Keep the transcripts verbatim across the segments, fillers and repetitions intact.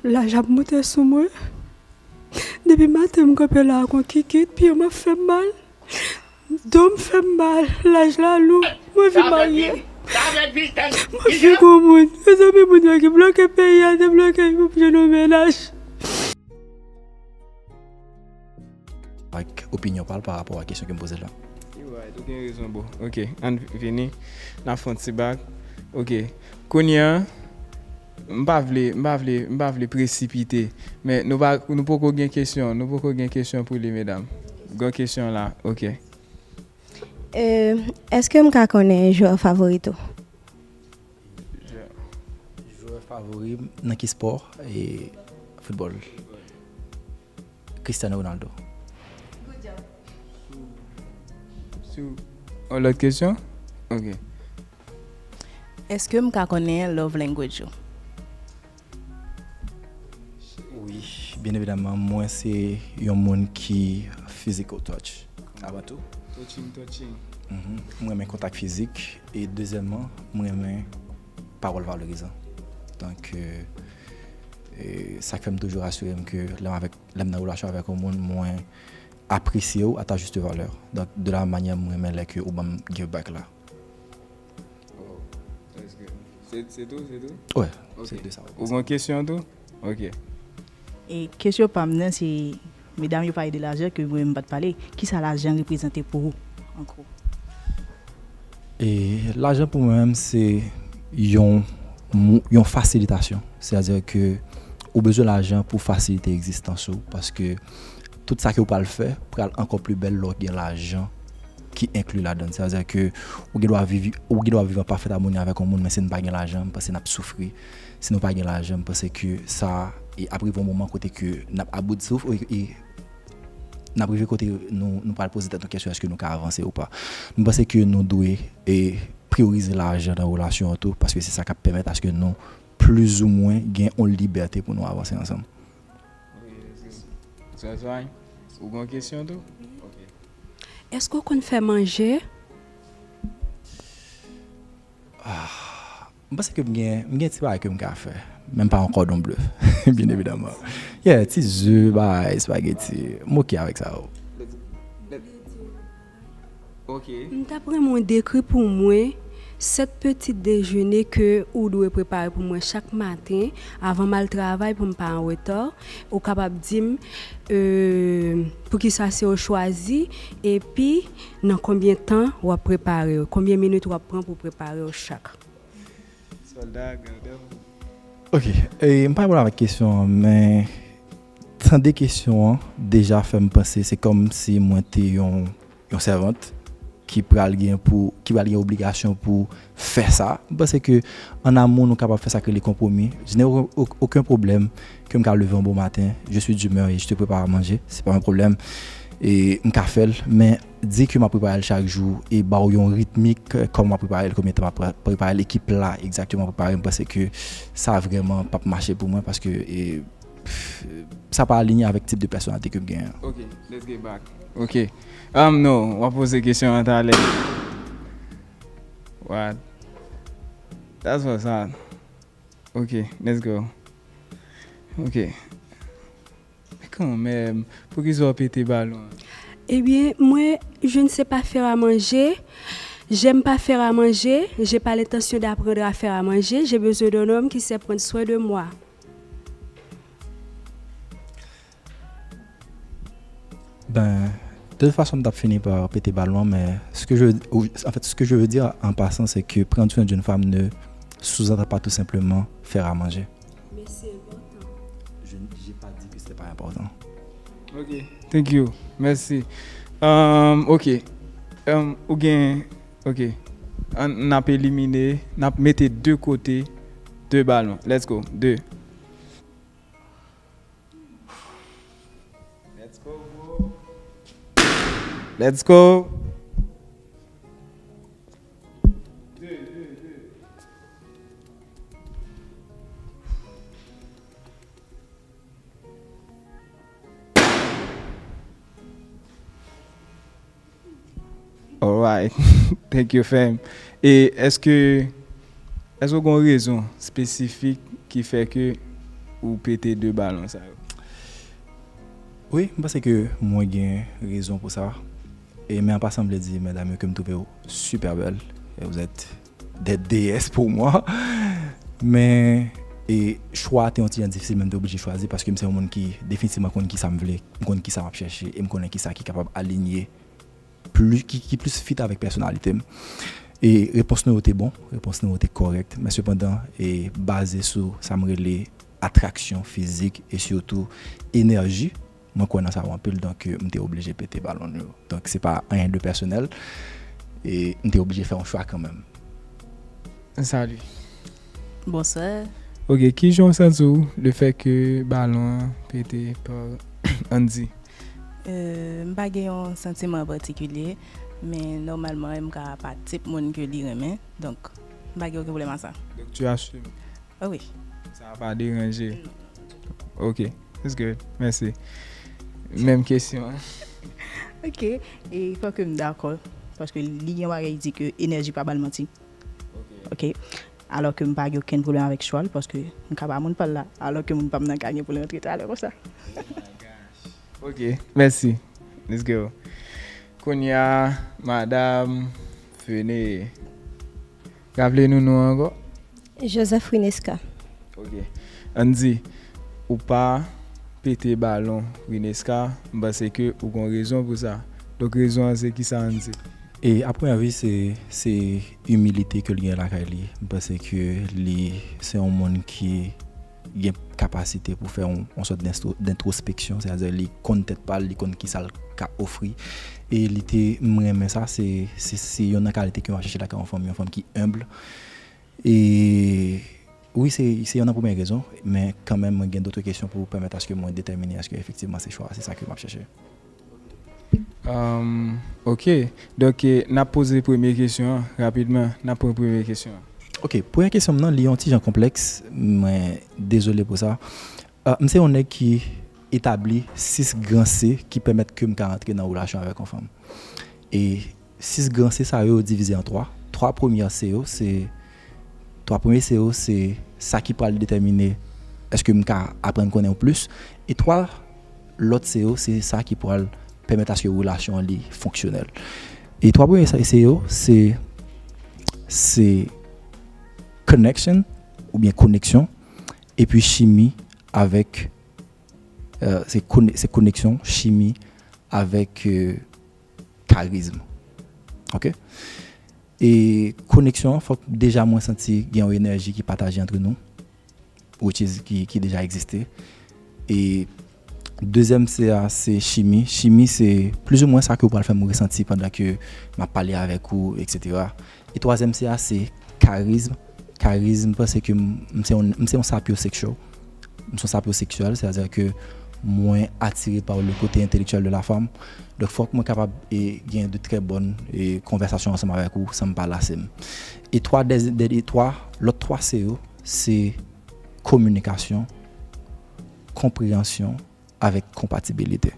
Laj ap monte sou mwen. Depi maten m kanpe la ak yon kikit, pye m ap fè m mal. Do m fè m mal, laj la lou. M anvi marye. M anvi granmoun. Mezanmi, moun yo ki bloke peyi a, debloke pou m jwenn yon mennaj. Ak opinyon pa l pa rapò a kesyon ke m poze l la. You right, ou gen rezon, bro. Ok, ann vini. N ap fè yon ti bak. Ok. Kounye a, m pa vle, m pa vle, m pa vle presipite. Men nou pa, nou poko gen kesyon, nou poko gen kesyon pou li, medam. Gen kesyon la, ok. Euh, èske m ka konnen jwè favori tou? Jwè favori m nan ki spò? E foutbòl. Cristiano Ronaldo. Sou yon lòt kesyon? Ok. Èske m ka konnen love language ou? Wi, byen evidaman, mwen se yon moun ki physical touch avan tou. Touching, touching. Mhm. Mwen renmen kontak fizik e dezyèmman, mwen renmen pawòl valorizan. Donk, euh, e sa k fè m toujou asire m ke lè m avèk, lè m nan relasyon avèk yon moun, mwen apresye w à ta juste valeur. Donk, de la manyè mwen renmen lè ke ou ban m give back la. Oh, that's good. Se se tou, se tou? Wè, se de sa. Ou gen kesyon tou? Ok. E kesyon pa m nan se, medam yo pale de lajan ke mwen m pa t pale, kisa lajan reprezante pou ou, an gwo? E lajan pou mwen menm se yon mou- yon fasilitasyon. Sètadi ke ou bezwen lajan pou fasilite egzistans ou paske tout sa ke ou pral fè pral ankò pli bèl lè w gen lajan ki enkli ladan l. Sètadi ke ou gen dwa viv ou gen dwa viv an pafèt amoni avèk yon moun men si n pa gen lajan, m panse n ap soufri. Si nou pa gen lajan, m panse ke sa e ap rive yon moman kote ke n ap about souf e n ap rive kote nou nou pral poze tèt nou kesyon èske nou ka avanse ou pa. M panse ke nou dwe e priyorize lajan nan relasyon an tou paske se sa k ap pèmèt aske nou plizoumwen gen yon libète pou nou avanse ansanm. Zazay, ou gen kesyon tou? Ok. Èske w konn fè manje? M panse ke m gen m gen ti bagay ke m ka fè. Men m pa yon kòdon ble. Byen evidaman. Yeah, ti ze, bagay, espageti. M oke avèk sa yo. Ok. M t ap renmen w dekri pou mwen sèt peti dejene ke ou dwe prepare pou mwen chak maten avan m al travay pou m pa an reta. Ou kapab di m euh, poukisa se ou chwazi, epi nan konbyen tan w ap prepare yo, konbyen minit w ap pran pou prepare yo chak. Sòlda, gade. Ok, e, m pa gen pwoblèm avèk kesyon an, men tande kesyon an deja fè m panse se kòm si mwen te yon yon sèvant ki pral gen pou ki pral gen obligasyon pou fè sa. M panse ke an amou nou kapab fè sa k rele konpwomi. Je n'ai aucun problème ke m ka leve yon bon maten, je suis d'humeur et je te prépare à manger, c'est pas un problème. E m ka fè l, men di ke m ap prepare l chak jou e ba w yon ritmik kòman m ap prepare l, konbyen tan m ap prepare l e ki pla egzakteman m ap prepare, m panse ke sa vrèman p ap mache pou mwen paske e, sa pa alinye avèk tip de pèsonalite ke m genyen an. Ok, let's get back. Ok. Um, no, w ap poze kesyon an talè. What? That's what's up. Ok, let's go. Ok. Men kanmenm, poukisa w pete balon an? Eh bien, moi, je ne sais pas faire à manger. J'aime pas faire à manger. J'ai pas l'intention d'apprendre à faire à manger. J'ai besoin d'un homme qui sait prendre soin de moi. Ben, de toute façon, m t ap fini pa pete balon an, men ce que je veux, ou- en fait, ce que je veux dire en passant, c'est que prendre soin d'une femme ne sous-entend pas tout simplement faire à manger. Mais c'est important. Je n'ai pas dit que c'était pas important. Ok, thank you. Mèsi. Um, ok. Um, ou gen, ok. Ann, n ap elimine, n ap mete de kote de balon. Let's go. De. Let's go, bro. Let's go. Alright. Thank you, fam. E èske, èske w gen yon rezon espesifik ki fè ke ou pete de balon sa yo? Wi, m panse ke mwen gen rezon pou sa. E men an pasan, m vle di medam yo ke m twouve w super bèl. E vous êtes des déesses pour moi. Men e chwa a te yon ti jan difisil, men m te oblije chwazi paske m se yon moun ki definitivman konn ki sa m vle, m konn ki sa m ap chèche e m konnen ki sa ki kapab alinye pli, ki, ki plis fit avèk pèsonalite m. E repons nou yo te bon, repons nou yo te kòrèk, men sepandan, e baze sou sa m rele atraksyon fizik e sitou enèji, mwen kwè nan sa yo anpil, donk, euh, m te oblije pete balon yo. Donk, se pa anyen de pèsonèl, e m te oblije fè yon chwa kanmenm. Salut. Bonsoir. Ok, kijan w santi w le fè ke balon an pete pa Andy? Euh, m pa gen yon santiman an patikilye, men nòmalman, M K pa tip moun ke li renmen, donk, m pa gen okenn pwoblèm a sa. Donk, tu assumes? Ah wi. Sa pa deranje? Non, non, non, ditou. Ok, it's good. Mèsi. Menm kesyon an. Ok, e fò ke m dakò, paske li gen yon bagay di ke enèji pa ba l manti. Ok. Ok. Alò ke m pa gen okenn pwoblèm avèk chwa l, paske m ka ba moun pa l la, alò ke moun pa m nan ka gen pou l rantre talè konsa. Ok, mèsi. Let's go. Kounye a, Madam Fene. Raple nou non an ankò? Joseph Rinesca. Ok. Andy, ou pa pete balon Rinesca, m panse ke ou gon rezon pou sa. Donk, rezon an se kisa, Andy? E a premyè vi, se, se imilite ke l gen lakay li. M panse ke li se yon moun ki gen kapasite pou fè yon, yon sòt d'enstro-, d'entwospeksyon, sètadi li konn tèt pa l, li konn kisa l ka ofri. E li te, m renmen sa, se, se, se youn nan kalite ke m ap chèche lakay yon fanm, yon fanm ki enb. E wi, se, se youn nan premyè rezon, men kanmenm, mwen gen dòt kesyon pou pèmèt aske mwen detèmine aske efektivman se chwa a, se sa ke m ap chèche. Um, ok. Donk, eh, n ap poze premye kesyon an rapidman. N ap pran premye kesyon an. Ok, premye kesyon m nan, li yon ti jan konplèks. Mwen dezole pou sa. Ah, m se yon nèg ki etabli sis gran C ki pèmèt ke m ka antre nan relasyon avèk yon fanm. E sis gran C sa yo divize an twa. Twa premye C yo, se, twa premye C yo, se sa ki pral detèmine èske m ka aprann konnen w plis. E twa lòt C yo, se sa ki pral pèmèt aske relasyon an li fonksyonèl. E twa premye sa, C yo, se, se connection, oubyen koneksyon, epi chimi avèk, euh, se kone-, se koneksyon, chimi avèk, euh, karizm. Ok? E koneksyon an, fòk deja mwen santi gen yon enèji ki pataje antre nou, which is, ki, ki deja egziste. E dezyèm C a, se chimi. Chimi, se plizoumwen sa ke w pral fè m resanti pandan ke m ap pale avèk ou, etsetera. E twazyèm C a, se karizm. Karizm, m panse ke m, m se yon, m se yon sapiosexual. M se yon sapiosexual, sètadi ke mwen atire pa le kote entelektyèl de la femme. Donk, fòk mwen kapab e gen de trè bòn e konvèsasyon ansanm avèk ou san m pa lase m. E twa dèz-, dènye twa, lòt twa C yo, se kominikasyon, konpreyansyon avèk konpatibilite.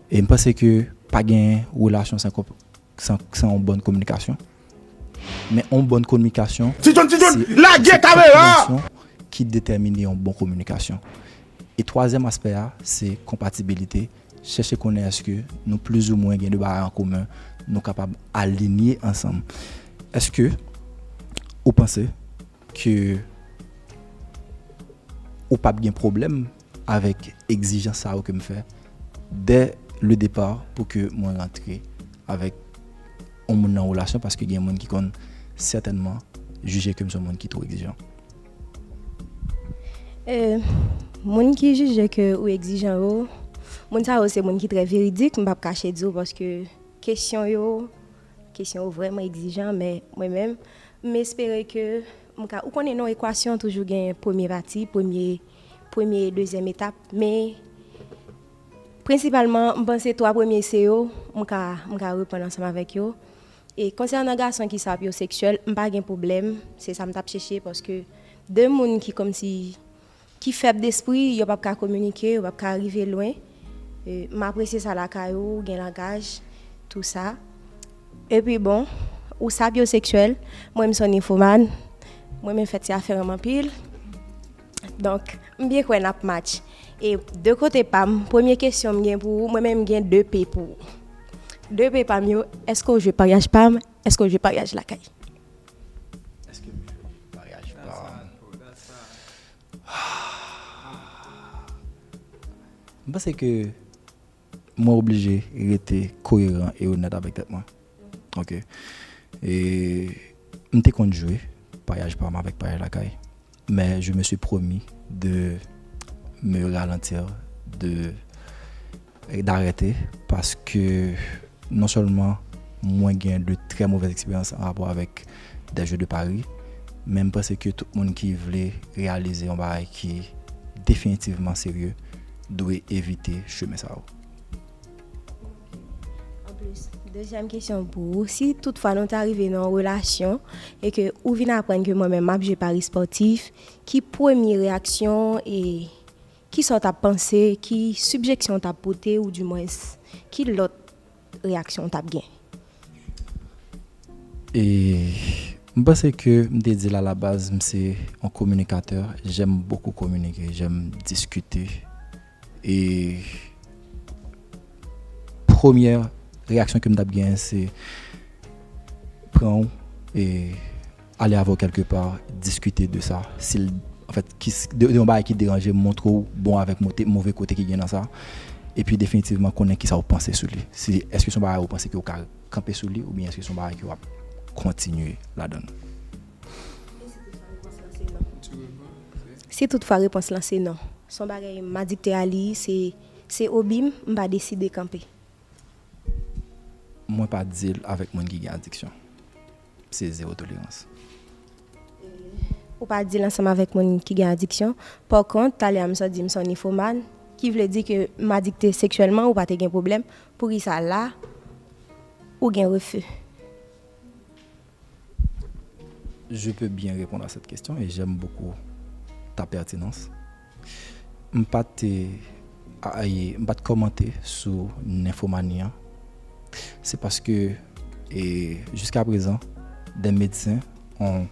E m panse ke pa gen relasyon san konp-, san, san yon bòn kominikasyon. Men yon bòn kominikasyon, Ti John, Ti John, se lage yon kamera! Konpreyansyon ki detèmine yon bon kominikasyon. E twazyèm aspè a, se konpatibilite. Chèche konnen èske nou plizoumwen gen de bagay an komen, nou kapab alinye ansanm. Èske ou panse ke ou p ap gen pwoblèm avèk egzijans sa yo ke m fè dès le départ pou ke mwen rantre avèk yon moun nan relasyon, paske gen moun ki konn sètènman jije ke m se yon moun ki twò egzijan. E, moun ki jije ke ou egzijan yo, moun sa yo se moun ki trè veridik, m p ap kache di w, paske kesyon yo, kesyon yo vrèman egzijan, men mwen menm, m espere ke m ka, ou konnen nan ekwasyon toujou gen premye pati, premye, premye e dezyèm etap, men prensipalman, m panse twa premye C yo, m ka, m ka reprann ansanm avèk yo. E konsènan gason ki sapyoseksyèl, m pa gen pwoblèm, se sa m t ap chèche, paske de moun ki kòmsi, ki fèb despri, yo p ap ka kominike, yo p ap ka rive lwen. E, m apresye sa lakay ou, gen langaj, tou sa. Epi bon, ou sapyoseksyèl, mwen m se yon ninfomàn, mwen renmen fè ti afè m anpil. Donk, M byen kwè n ap match. E de kote pa m, premye kesyon m gen pou ou, mwen menm m gen de P pou ou. De P pa m yo, èske w jwe paryaj pa m, èske w jwe paryaj lakay? Èske m jwe paryaj pa m? M panse ke mwen oblije rete koyeran e onèt avèk tèt mwen. Ok. E m te konn jwe paryaj pa m avèk paryaj lakay. Mais je me suis promis de me ralentir, de d'arrêter, paske non sèlman mwen gen de trè movèz eksperyans an rapò avèk des jeux de paris, men m panse ke tout moun ki vle reyalize yon bagay ki definitivman serye dwe evite chemen sa yo. Anplis, dezyèm kesyon pou ou, si toutfwa nou ta rive nan yon relasyon e ke ou vin aprann ke mwen menm m ap jwe pari spòtif, ki premye reyaksyon e kisa w t ap panse, ki sibjeksyon w t ap pote, oudimwens, ki lòt reyaksyon w t ap gen? E m panse ke m te di l alabaz, m se yon kominikatè, j'aime beaucoup communiquer, j'aime discuter. E premyè reyaksyon ke m t ap genyen, se pran w e ale avè w kèlke pa, diskite de sa. Si l, anfèt, ki, de, de yon bagay ki deranje m, montre w bon avèk mote, move kote ki gen nan sa. Epi definitivman konnen kisa w panse sou li. Si, èske se yon bagay ou panse ke w ka kanpe sou li, oubyen èske se yon bagay ke w ap kontinye ladan l? Si toutfwa repons lan se non, se yon bagay m adikte a li, se, se obi m, m pa deside kanpe. Mwen pa deal avèk moun ki gen adiksyon. Se zewo tolerans. Ou pa deal ansanm avèk moun ki gen adiksyon. Pa kont, talè a m sot di m se yon ninfomàn, ki vle di ke m adikte seksyèlman, ou pa te gen pwoblèm. Poukisa la, ou gen refi? Je peux bien répondre à cette question et j'aime beaucoup ta pertinence. M pa te, a, e, m pa t kòmante sou ninfomani an. Se paske, e, jusqu'à présent, des médecins ont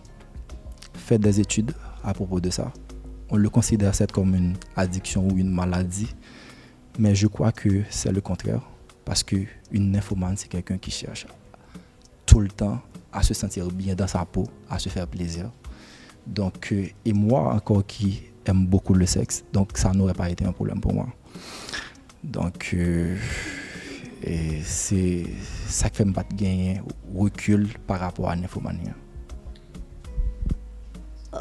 fait des études à propos de ça. On le considère certes comme une addiction ou une maladie, mais je crois que c'est le contraire, parce que une nymphomane, c'est quelqu'un qui cherche tout le temps à se sentir bien dans sa peau, à se faire plaisir. Donc, euh, et moi encore qui aime beaucoup le sexe, donc ça n'aurait pas été un problème pour moi. Donc, euh, e se sa k fè m pa t genyen rekil pa rapò a ninfomani an.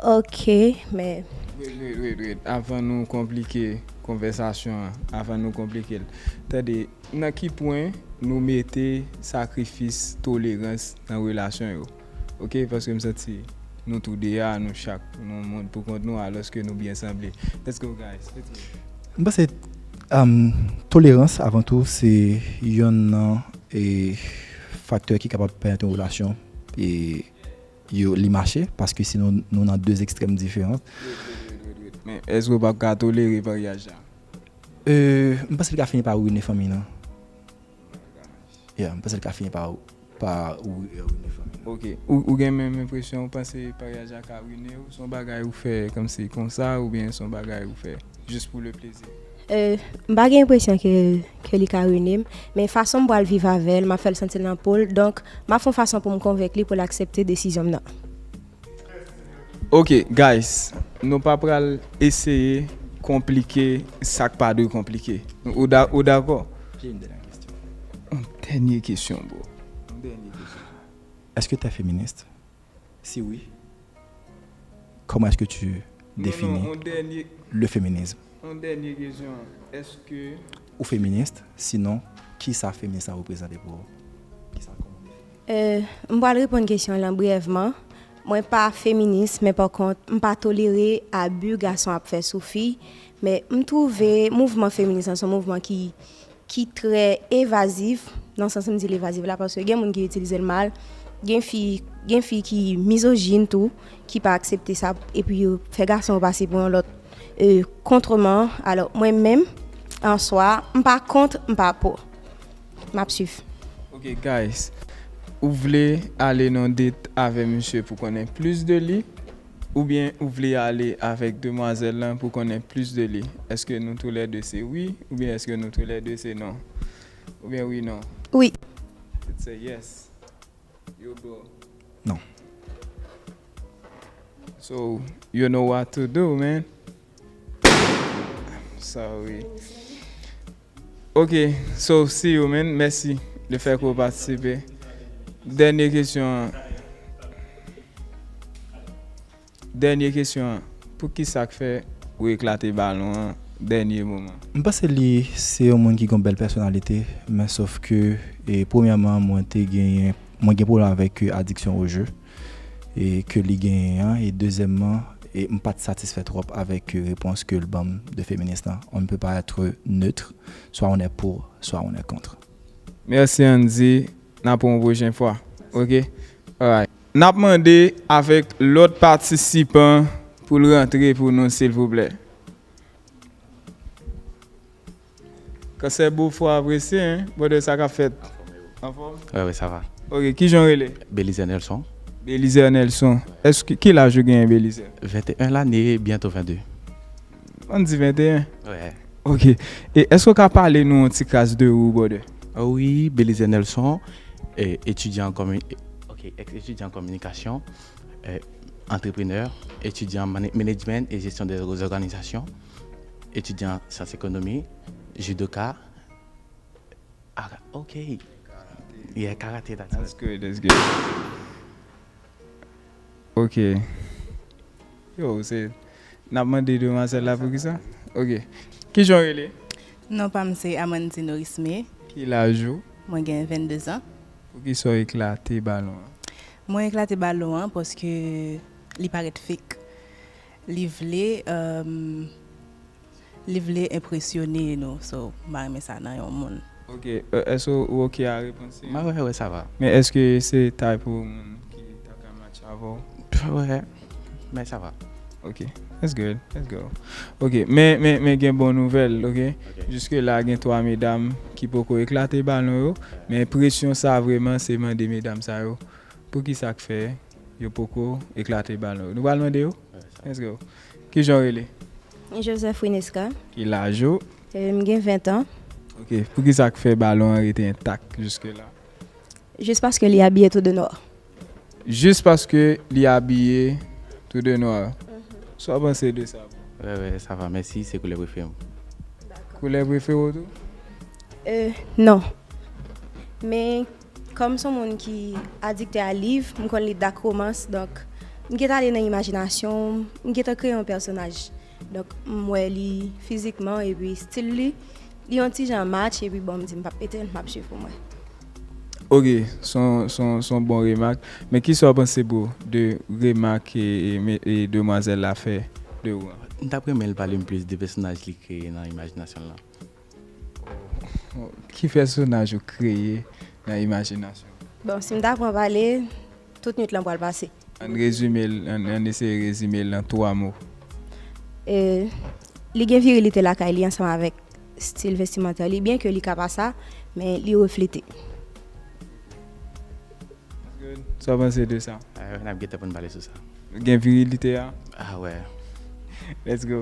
Ok, men Wait, wait, wait, wait. Avan nou konplike konvèsasyon an, avan nou konplike l, tande, nan ki pwen nou mete sakrifis tolerans nan relasyon yo? Ok, paske m santi nou tou de a, nou chak nan yon mond pou kont nou, alòske nou byen sanble. Let's go, guys. Let's go. M panse, um, tolerans, avan tou, se yonn nan, e, faktè ki kapab pèmèt yon relasyon, e, yo, li mache, paske sinon nou nan de ekstrèm diferan. Wait, wait, wait, wait, wait. Men èske w p ap ka tolere maryaj la? E, m panse li ka fini pa rine fanmi nan. Yeah, m panse li ka fini pa, pa rine fanmi nan. Ok. Ou, ou gen menm enpresyon, ou panse maryaj la ka rine w? Se yon bagay ou fè kòmsi konsa, oubyen se yon bagay ou fè jis pou le plezi? E, m pa gen enpresyon ke, ke li ka rine m, men fason m pral viv avè l, m ap fè l santi l nan po l, donk, m ap fè yon fason pou m konvenk li pou l aksepte desizyon m nan. Ok, guys, nou pa pral eseye konplike sa k pa dwe konplike. Ou da-, ou dakò? J'ai une dernière question. Yon dènye kesyon, bro. Yon dènye kesyon. Est-ce que tu es féministe? Si oui, comment est-ce que tu définis le féminisme? Yon dènye kesyon. Èske ou feminist? Sinon, kisa feminis la reprezante pou ou? Kisa, kòman ou defini? Euh, m pral reponn kesyon lan brèvman. Mwen pa feminis, men pa kont, m pa tolere abi gason ap fè sou fi. Men m twouve mouvman feminis lan se yon mouvman ki, ki trè evazif, nan sans m di l evazif la, paske gen moun ki itilize l mal, gen fi, gen fi ki mizojin tou, ki pa aksepte sa, epi yo fè gason yo pase pou yon lòt, euh, kontreman. Alò, mwen menm, an swa, m pa kont, m pa pou. M ap swiv. Ok, guys. Ou vle ale nan date avè misye pou konnen plis de li? Oubyen ou vle ale avèk demwazèl lan pou konnen plis de li? Èske nou toulède se wi, oubyen èske nou toulède se non? Oubyen wi, non? Wi. It's a yes. You go. Non. So, you know what to do, man. Sorry. Ok, so see you, man. Mèsi de fè ke w patisipe. Dènye kesyon an. Dènye kesyon an. Poukisa k fè ou eklate balon an dènye moman? M panse li se yon moun ki gen yon bèl pèsonalite, men sof ke e, premyèman mwen te genyen mwen gen pwoblèm avèk adiksyon o je e ke li genyen an, e dezyèmman e m pa t satisfè twòp avèk repons ke l ban m de feminis lan. On ne peut pas être neutre, soit on est pour, soit on est contre. Mèsi Andy, n ap wè w yon pwochen fwa. Ok? Alright. N ap mande avèk lòt patisipan pou l rantre pou nou silvouplè. Kansè bo fò apresye, hein? Brother, sa k ap fèt? Anfòm? Wi, wi, sa va. Ok, kijan w rele? Belize Nelson. Belize Nelson. Èske, ki laj ou genyen, Belize? Venteyen lane, byento vennde. Ann di venteyen? Wi. Ok. E èske w ka pale nou yon ti kras de ou, brother? Wi, Belize Nelson, e, etidyan an komi, ok, ex etidyan an kominikasyon, e, antreprenè, etidyan an management e jesyon de zòganizasyon, etidyan an syans ekonomi, judoka, ara, ok. Yeah, karate, that's That's good, that's good. Ok. Yo, se, n ap mande demwazèl la poukisa? Ok. Kijan w rele? Non pa m se Amandy Norisme. Ki laj ou? Mwen gen vennde zan. Poukisa w eklate balon an? Mwen eklate balon an paske li parèt fake. Li vle, um, li vle enpresyone nou. So, m pa renmen sa nan yon moun. Ok, euh, èske ou ok a repons li? Mwen wè, wè, sa va. Men èske se type ou moun ki ta ka match avè w? Wè, men sa va. Ok, that's good, let's go. Ok, men, men, men gen bon nouvèl, ok? Jiske la gen twa medam ki poko eklate balon yo, men presyon sa vrèman se mande medam sa yo. Poukisa k fè yo poko eklate balon yo? Nou pral mande yo? Let's go. Kijan w rele? Joseph Wineska. Ki laj ou? E, m gen ven tan. Ok, poukisa k fè balon an rete entak jiske la? Jis paske li abiye tou de nwa. Jis paske li abiye tou de nwa. Sa w panse de sa? Wè, wè, sa va, mèsi, se koulè prefere m. Koulè prefere w tou? Euh, non. Men, kòm se yon moun ki adikte a liv, m konn li dak romans, donk, m gentan ale nan imajinasyon m, m gentan kreye yon pèsonaj. Donk, m wè li fizikman, epi stil li, li yon ti jan match, epi bon, m di m p ap pete l, m ap swiv pou m wè. Ok, se yon, se yon, se yon bon remak. Men kisa w panse, bro, de remak e, e, e demwazèl la fè de ou an? M t ap renmen l pale m plis de pèsonaj li kreye nan imajinasyon l lan. Ki pèsonaj ou kreye nan imajinasyon w? Bon, si m ta pran pale, tout nwit lan pral pase. Ann rezime l, ann, ann eseye rezime l nan twa mo. E, li gen virilite lakay li ansanm avèk stil vestimantè li, byen ke li ka pa sa, men li reflete. Sa w panse de sa? Ah, n ap gentan pou n pale sou sa. Gen virilite a? Ah, wè. Let's go.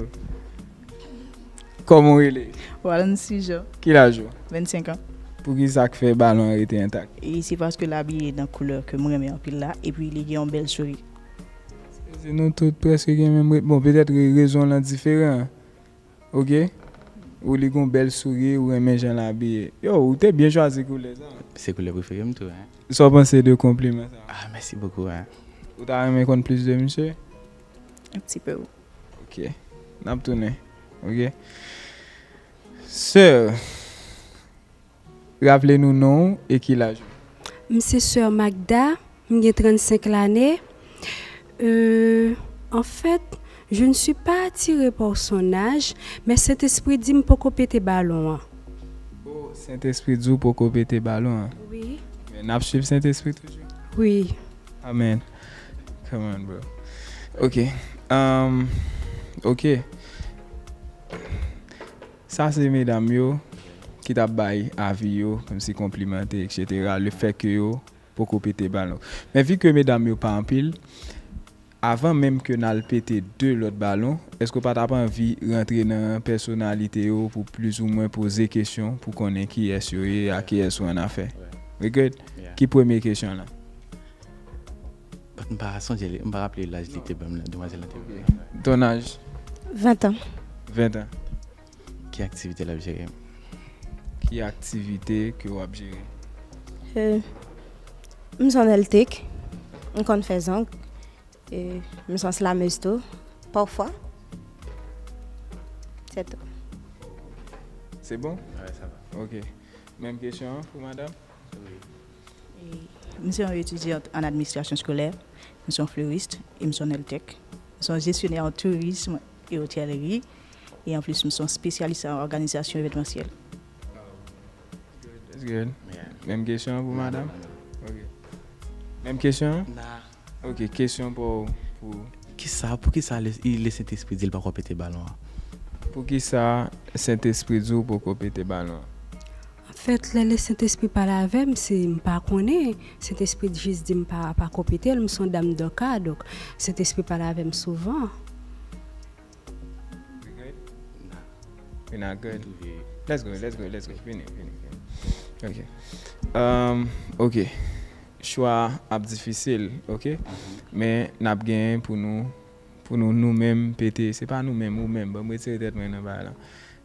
Kòman w rele? Walancy Jean, Ki laj ou? vennsenk an. Poukisa k fè balon an rete entak? E se paske l abiye nan koulè ke m renmen anpil la, epi li gen yon bèl souri. Se nou tout prèske gen menm re-, bon, petèt re-, rezon lan diferan. Ok? Ou li gon bèl souri, ou renmen jan l abiye. Yo, ou te byen chwazi koulè sa. Se koulè prefere m tou, hein. Sa w panse de konpliman sa? Ah, mèsi bokou, hein. Ou ta renmen konn plis de misye? Un petit peu. Ok. N ap tounen. Ok. Sè, raple nou non w e ki laj ou? M se sè Magda, m gen trannsenk lane. Euh, en fait, je ne suis pas attirée par son âge, men Sentespri di m poko pete balon an. Oh, Sentespri di w poko pete balon an. Wi. Men n ap swiv Sentespri toujou. Wi. Amen. Come on, bro. Ok. Um, ok. Sa se medam yo ki t ap bay avi yo, kòmsi konplimante, et cetera. Le fait que yo poko pete balon. Men vi ke medam yo pa anpil, Avan menm ke n al pete de lòt balon, èske w pa t ap anvi rantre nan pèsonalite yo pou plizoumwen poze kesyon pou konnen kiyès yo ye, a kiyès ou annafè? We good? Ki premye kesyon lan? But m pa sonje li, m pa raple laj li te ban m la, demwazèl lan te ban m la. Ton âge? Vingt ans. Vingt ans. Ki aktivite l ap jere? Ki aktivite ke w ap jere? Euh, m se yon nail tech. M konn fè zong. E m se yon slameuse tou. Pafwa. Se tou. Se bon? Ouais, ça va. Ok. Menm kesyon an pou madanm? M se yon etidyant an administrasyon eskolè, m se yon fleuriste e m se yon nail tech. M se yon jesyonè an tourism e otelri e anplis m se yon espesyalis an òganizasyon evenmansyèl. That's good. Menm kesyon an pou madanm? Ok. Menm kesyon an? Ok, kesyon pou pou Kisa, poukisa le, le Sentespri di l poko pete balon an? Poukisa Sentespri di w poko pete balon an? Anfèt, lè Lesentespri pale avè m, se m pa konnen. Sentespri jis di m pa, pa ko pete l, m se yon dam dòka, donk Sentespri pale avè m souvan. We not good. Let's go, let's go, let's go. Vini, vini, vini. Ok. Um, ok. Chwa ap difisil, ok? Men n ap genyen pou nou, pou nou, nou menm pete, se pa nou menm, ou menm, ban m retire tèt mwen nan bagay lan.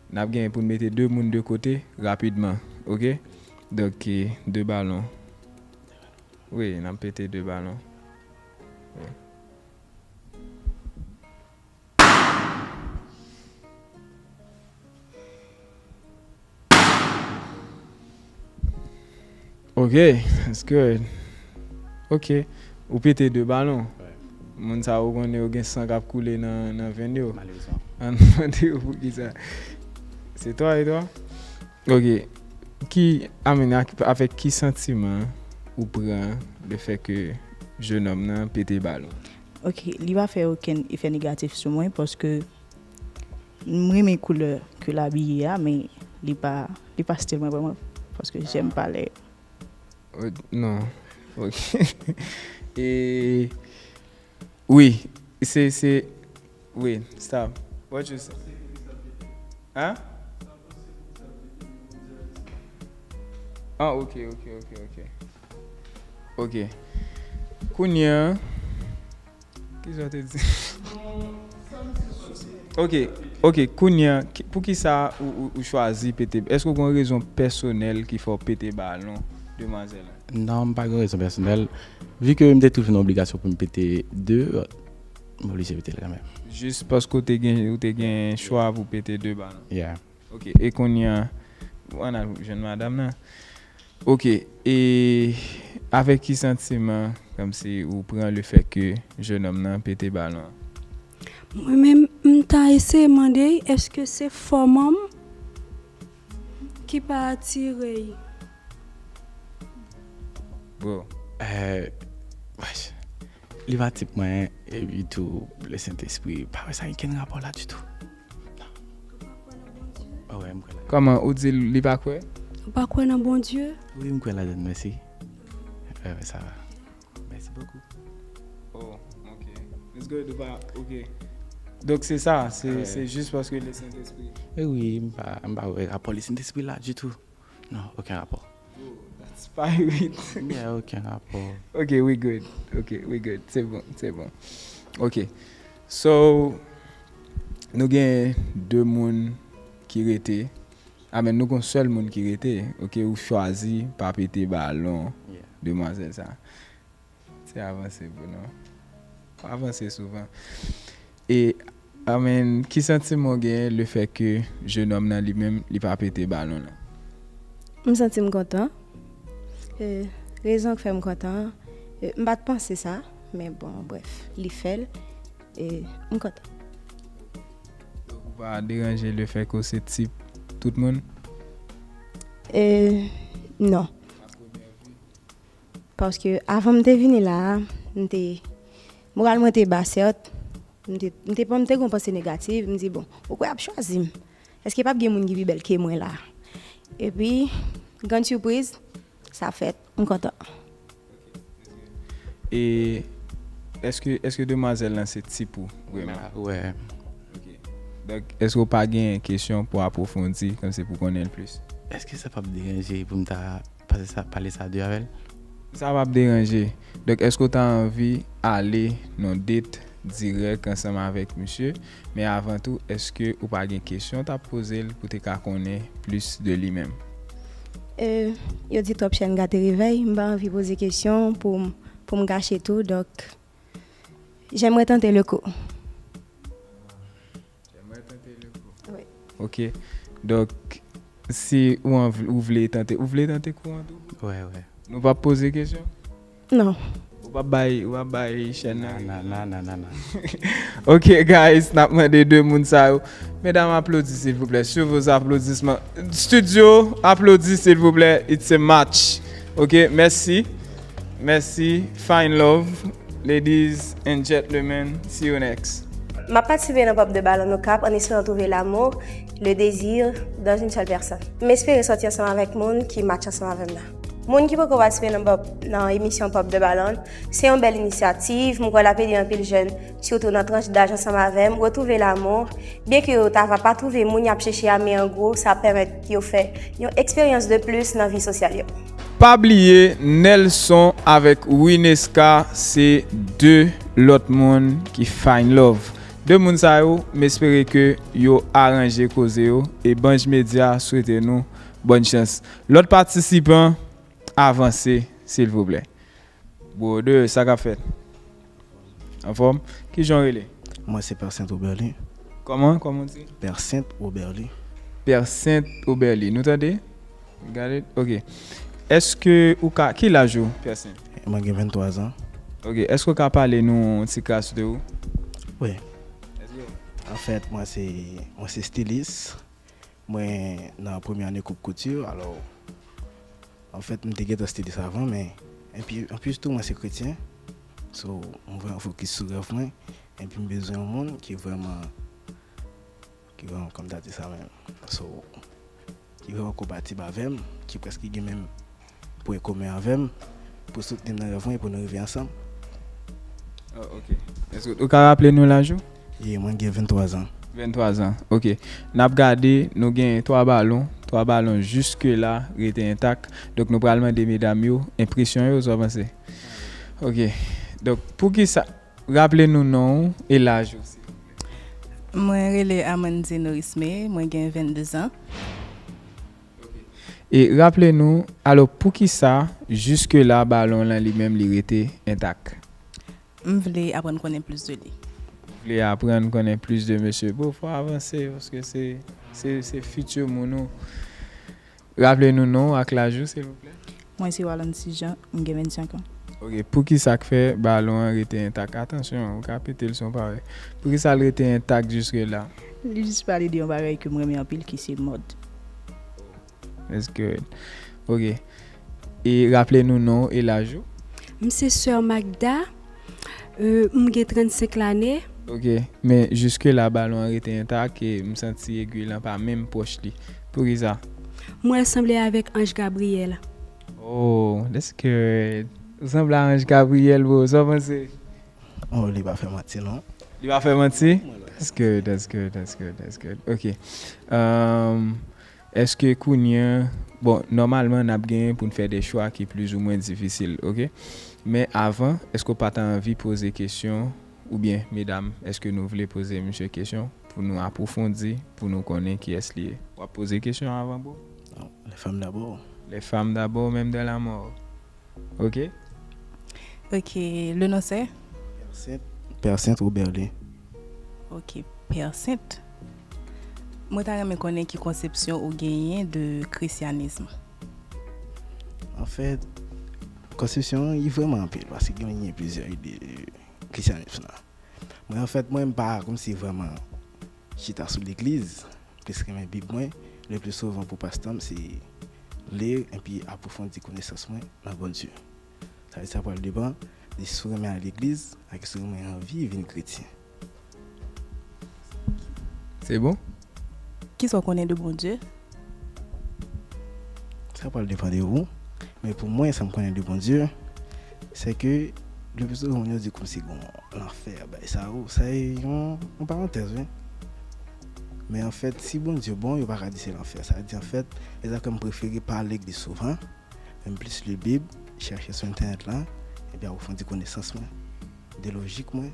N ap genyen pou n mete de moun de kote rapidman, ok? Donk, de balon. Wi, n ap pete de balon. Wi. Ok, that's good. Ok, ou pete de balon. Moun sa yo konnen yo gen san k ap koule nan, nan venn yo. Malerezman. Ann mande yo poukisa. Se twa e twa? Ok. Ki, I mean, ak- avèk ki santiman ou pran le fè ke jennonm nan pete balon? Ok, li pa fè okenn efè negatif sou mwen paske m renmen koulè ke l abiye a, men li pa, li pa stil mwen vrèman paske j'aime pas les Oh, non. Ok. E wi, se, se, wi, stop. What you say? Hein? Ah, ok, ok, ok, ok. Ok. Kounye a, kisa w te di? Ok, ok, kounye a, ki- poukisa ou, ou, ou chwazi pete? Èske w gen yon rezon pèsonèl ki fè w pete balon demwazèl lan? Non, m pa gen rezon pèsonèl. Vi ke m te toujou nan obligasyon pou m pete de, m oblije pete l kanmenm. Jis paske w te gen, ou te gen chwa pou pete de balon. Yeah. Ok, e kounye a, w ann al jwenn madanm nan. Ok, e avèk ki santiman, kòmsi ou pran le fè ke jennonm nan pete balon an? Mwen menm, m ta eseye mande, èske se fòm an m ki pa atire l? Bro, Euh, wesh. Li pa tip mwen, epi tou, le Sentespri, pa wè sa gen kenn rapò la ditou. Oh, ouais, m kwè la. Kòman ou di li pa kwè? Ou pa kwè nan Bondye? Wi, m kwè ladan l, mèsi. Ouais, ouais, ça va. Merci beaucoup. Oh, ok. It's good, ou pa, ok. Donk se sa, se Ouais. se jis paske le Sentespri. E wi, m pa, m pa wè rapò le Sentespri la ditou. Non, okenn rapò. That's spirit. Yeah, okenn rapò. Ok, we good. Ok, we good. Se bon, se bon. Ok. So, nou gen de moun ki rete. Amen, nou gen yon sèl moun ki rete. Ok, ou chwazi pa pete balon Yeah. demwazèl sa. Se avanse pou nou. Avanse souvan. E, amen, ki santiman w genyen le fè ke jennonm nan li menm, li pa pete balon lan? M santi m kontan. E, rezon k fè m kontan, e, m pa t panse sa, men bon, bref, li fè l, e m kontan. Donk ou pa deranje le fè ke w se tip tout moun? E, non. Paske avan m te vini la a, m te, moral mwen te ba, sèt. M te, m te, m te gen yon panse negatif, m di, bon, ou kwè y ap chwazi m? Èske p ap gen moun ki pi bèl ke mwen la a? Epi, grann sipriz, sa fèt, m kontan. E Èske, èske demwazèl lan se tip ou, vrèman? Wè. Ok. Donk, èske w pa gen kesyon pou apwofondi, kòmsi pou konnen l plis? Èske sa p ap deranje pou m ta pase sa, pale sa de avè l? Sa p ap deranje. Donk, èske w ta anvi ale nan date dirèk ansanm avèk misye? Men avan tou, èske ou pa gen kesyon w t ap poze l pou te ka konnen plis de li menm? Euh, yo di twòp chèn gate revèy, m pa anvi poze kesyon pou m, pou m gache tou, donk, j'aimerais tenter le coup. Wi. Ok. Donk, si ou, anv- ou vle tante, ou vle tante kou an tou? Wè, wè. Nou p ap poze kesyon? Non. Ou p ap bay, ou p ap bay chèn nan? Nan, nan, nan, nan, nan. Ok, guys, n ap mande de moun sa yo. Medam, aplodi, silvouplè. Sur vos applaudissements. Studio, aplodi, silvouplè. It's a match. Ok, mèsi. Mèsi. Fine love. Ladies and gentlemen, see you next. M ap patisipe nan Pop de Balon Okap an esperan twouve l'amour, le désir dans une seule personne. M espere sòti ansanm avèk moun ki match ansanm avè m nan. Moun ki poko patisipe nan, pop, nan emisyon Pop de Balon, se yon bèl inisyativ, m kwè l ap ede anpil jèn, sitou nan tranch daj ansanm avè m, retwouve l'amour, byenke yo ta va pa twouve moun y ap chèche a, men an gwo, sa ap pèmèt yo fè yon eksperyans de plis nan vi sosyal yo. Pa bliye, Nelson avèk Wineska se de lòt moun ki find love. De moun sa yo, m espere ke yo aranje koze yo e Banj Media swete nou bòn chans. Lòt patisipan, avanse, silvouplè. Bro, de sa k ap fèt? Anfòm? Kijan w rele? Mwen se Percent Oberly. Kòman? Kòman w di? Percent Oberly. Percent Oberly. Nou tande? Got it? Ok. Èske ou ka, ki laj ou, Percent? Mwen gen venntwa zan. Ok. Èske w ka pale nou yon ti kras de ou? Wi. Anfèt, mwen se, mwen se stilis. Mwen nan premye ane koup kouti. Alò, anfèt, m te gentan stilis avan, men anpi- anplis tou, mwen se kretyen. So, m vrèman fokis sou rèv mwen. Epi m bezwen yon moun ki vrèman, ki vrèman, kòm ta di sa menm. So, ki vrèman konpatib avè m, ki prèske gen menm pwen komen avè m, pou soutni m nan rèv mwen e pou nou rive ansanm. Oh, ok. Èske ou ka raple nou laj ou? Ye, mwen gen venntwa zan. Venntwa zan. Ok. N ap gade, nou gen twa balon. Twa balon jiske la rete entak. Donk, nou pral mande medam yo enpresyon yo, sa w panse? Ok. Donk, poukisa, raple nou non ou e laj ou. Mwen rele Amandine Norisme, mwen gen vennde zan. E raple nou, alò, poukisa, jiske la, balon lan li menm li rete entak? M vle aprann konnen plis de li. Vle aprann konnen plis de mesye. Bon, fò avanse, paske se, se, se fiti moun ou. Raple nou non ou ak laj ou, silvouplè. Mwen se Walon Sijan, m gen vennsenk an. Ok, poukisa k fè balon an rete entak? Atansyon, ou ka pete l si w pa wè. Poukisa l rete entak jiske la? Li jis pale de yon bagay ke m renmen anpil ki se mòd. That's good. Ok. E raple nou non e laj ou. M se sè Magda. Euh, m gen trannsenk lane. Ok. Men jiske la balon an rete entak e m santi egwi lan pa menm pwòch li. Poukisa? Mwen sanble avèk anj Gabriyèl. Oh, that's good. Ou sanble a anj Gabriyèl, bro. Sa w panse? Oh, li pa fè manti, non. Li pa fè manti? That's good, that's good, that's good, that's good. Ok. Um, èske kounye a, bon, nòmalman, n ap genyen pou n fè de chwa ki plizoumwen difisil, ok? Men avan, èske w pa ta anvi poze kesyon, oubyen, medam, èske nou vle poze misye kesyon pou nou apwofondi, pou nou konnen kiyès li ye? W ap poze kesyon avan, bro? Les femmes d'abord. Les femmes d'abord, même dans la mort. Ok? Ok, le nom c'est? Percent, Percent Oberly. Ok, Percent. Mwen ta renmen konnen ki konsepsyon ou genyen de krisyanism. Anfèt, konsepsyon an, li vrèman anpil, paske genyen plizyè ide de krisyanism la. Mwen, anfèt, mwen, m pa kòmsi vrèman chita sou legliz, m plis renmen Bib mwen, le pli souvan pou pastan m, se li epi apwofondi konesans mwen nan Bondye. Sa vle di sa pral depann de si w renmen al legliz ak si w renmen anvi vin kretyen. Se bon? Kisa w konnen de Bondye? Sa pral depann de ou. Men pou mwen, sa m konnen de Bondye, se ke Le pli souvan, moun yo di kòmsi gen yon lanfè, bagay sa yo. Sa e yon, yon parantèz, wi. Men anfèt, si Bondye bon, yo pa ka di se lanfè. Sa vle di, anfèt, e sa fè m prefere pa al legliz souvan, men m plis li Bib, chèche sou entènèt la, epi apwofondi konesans mwen, de lojik mwen,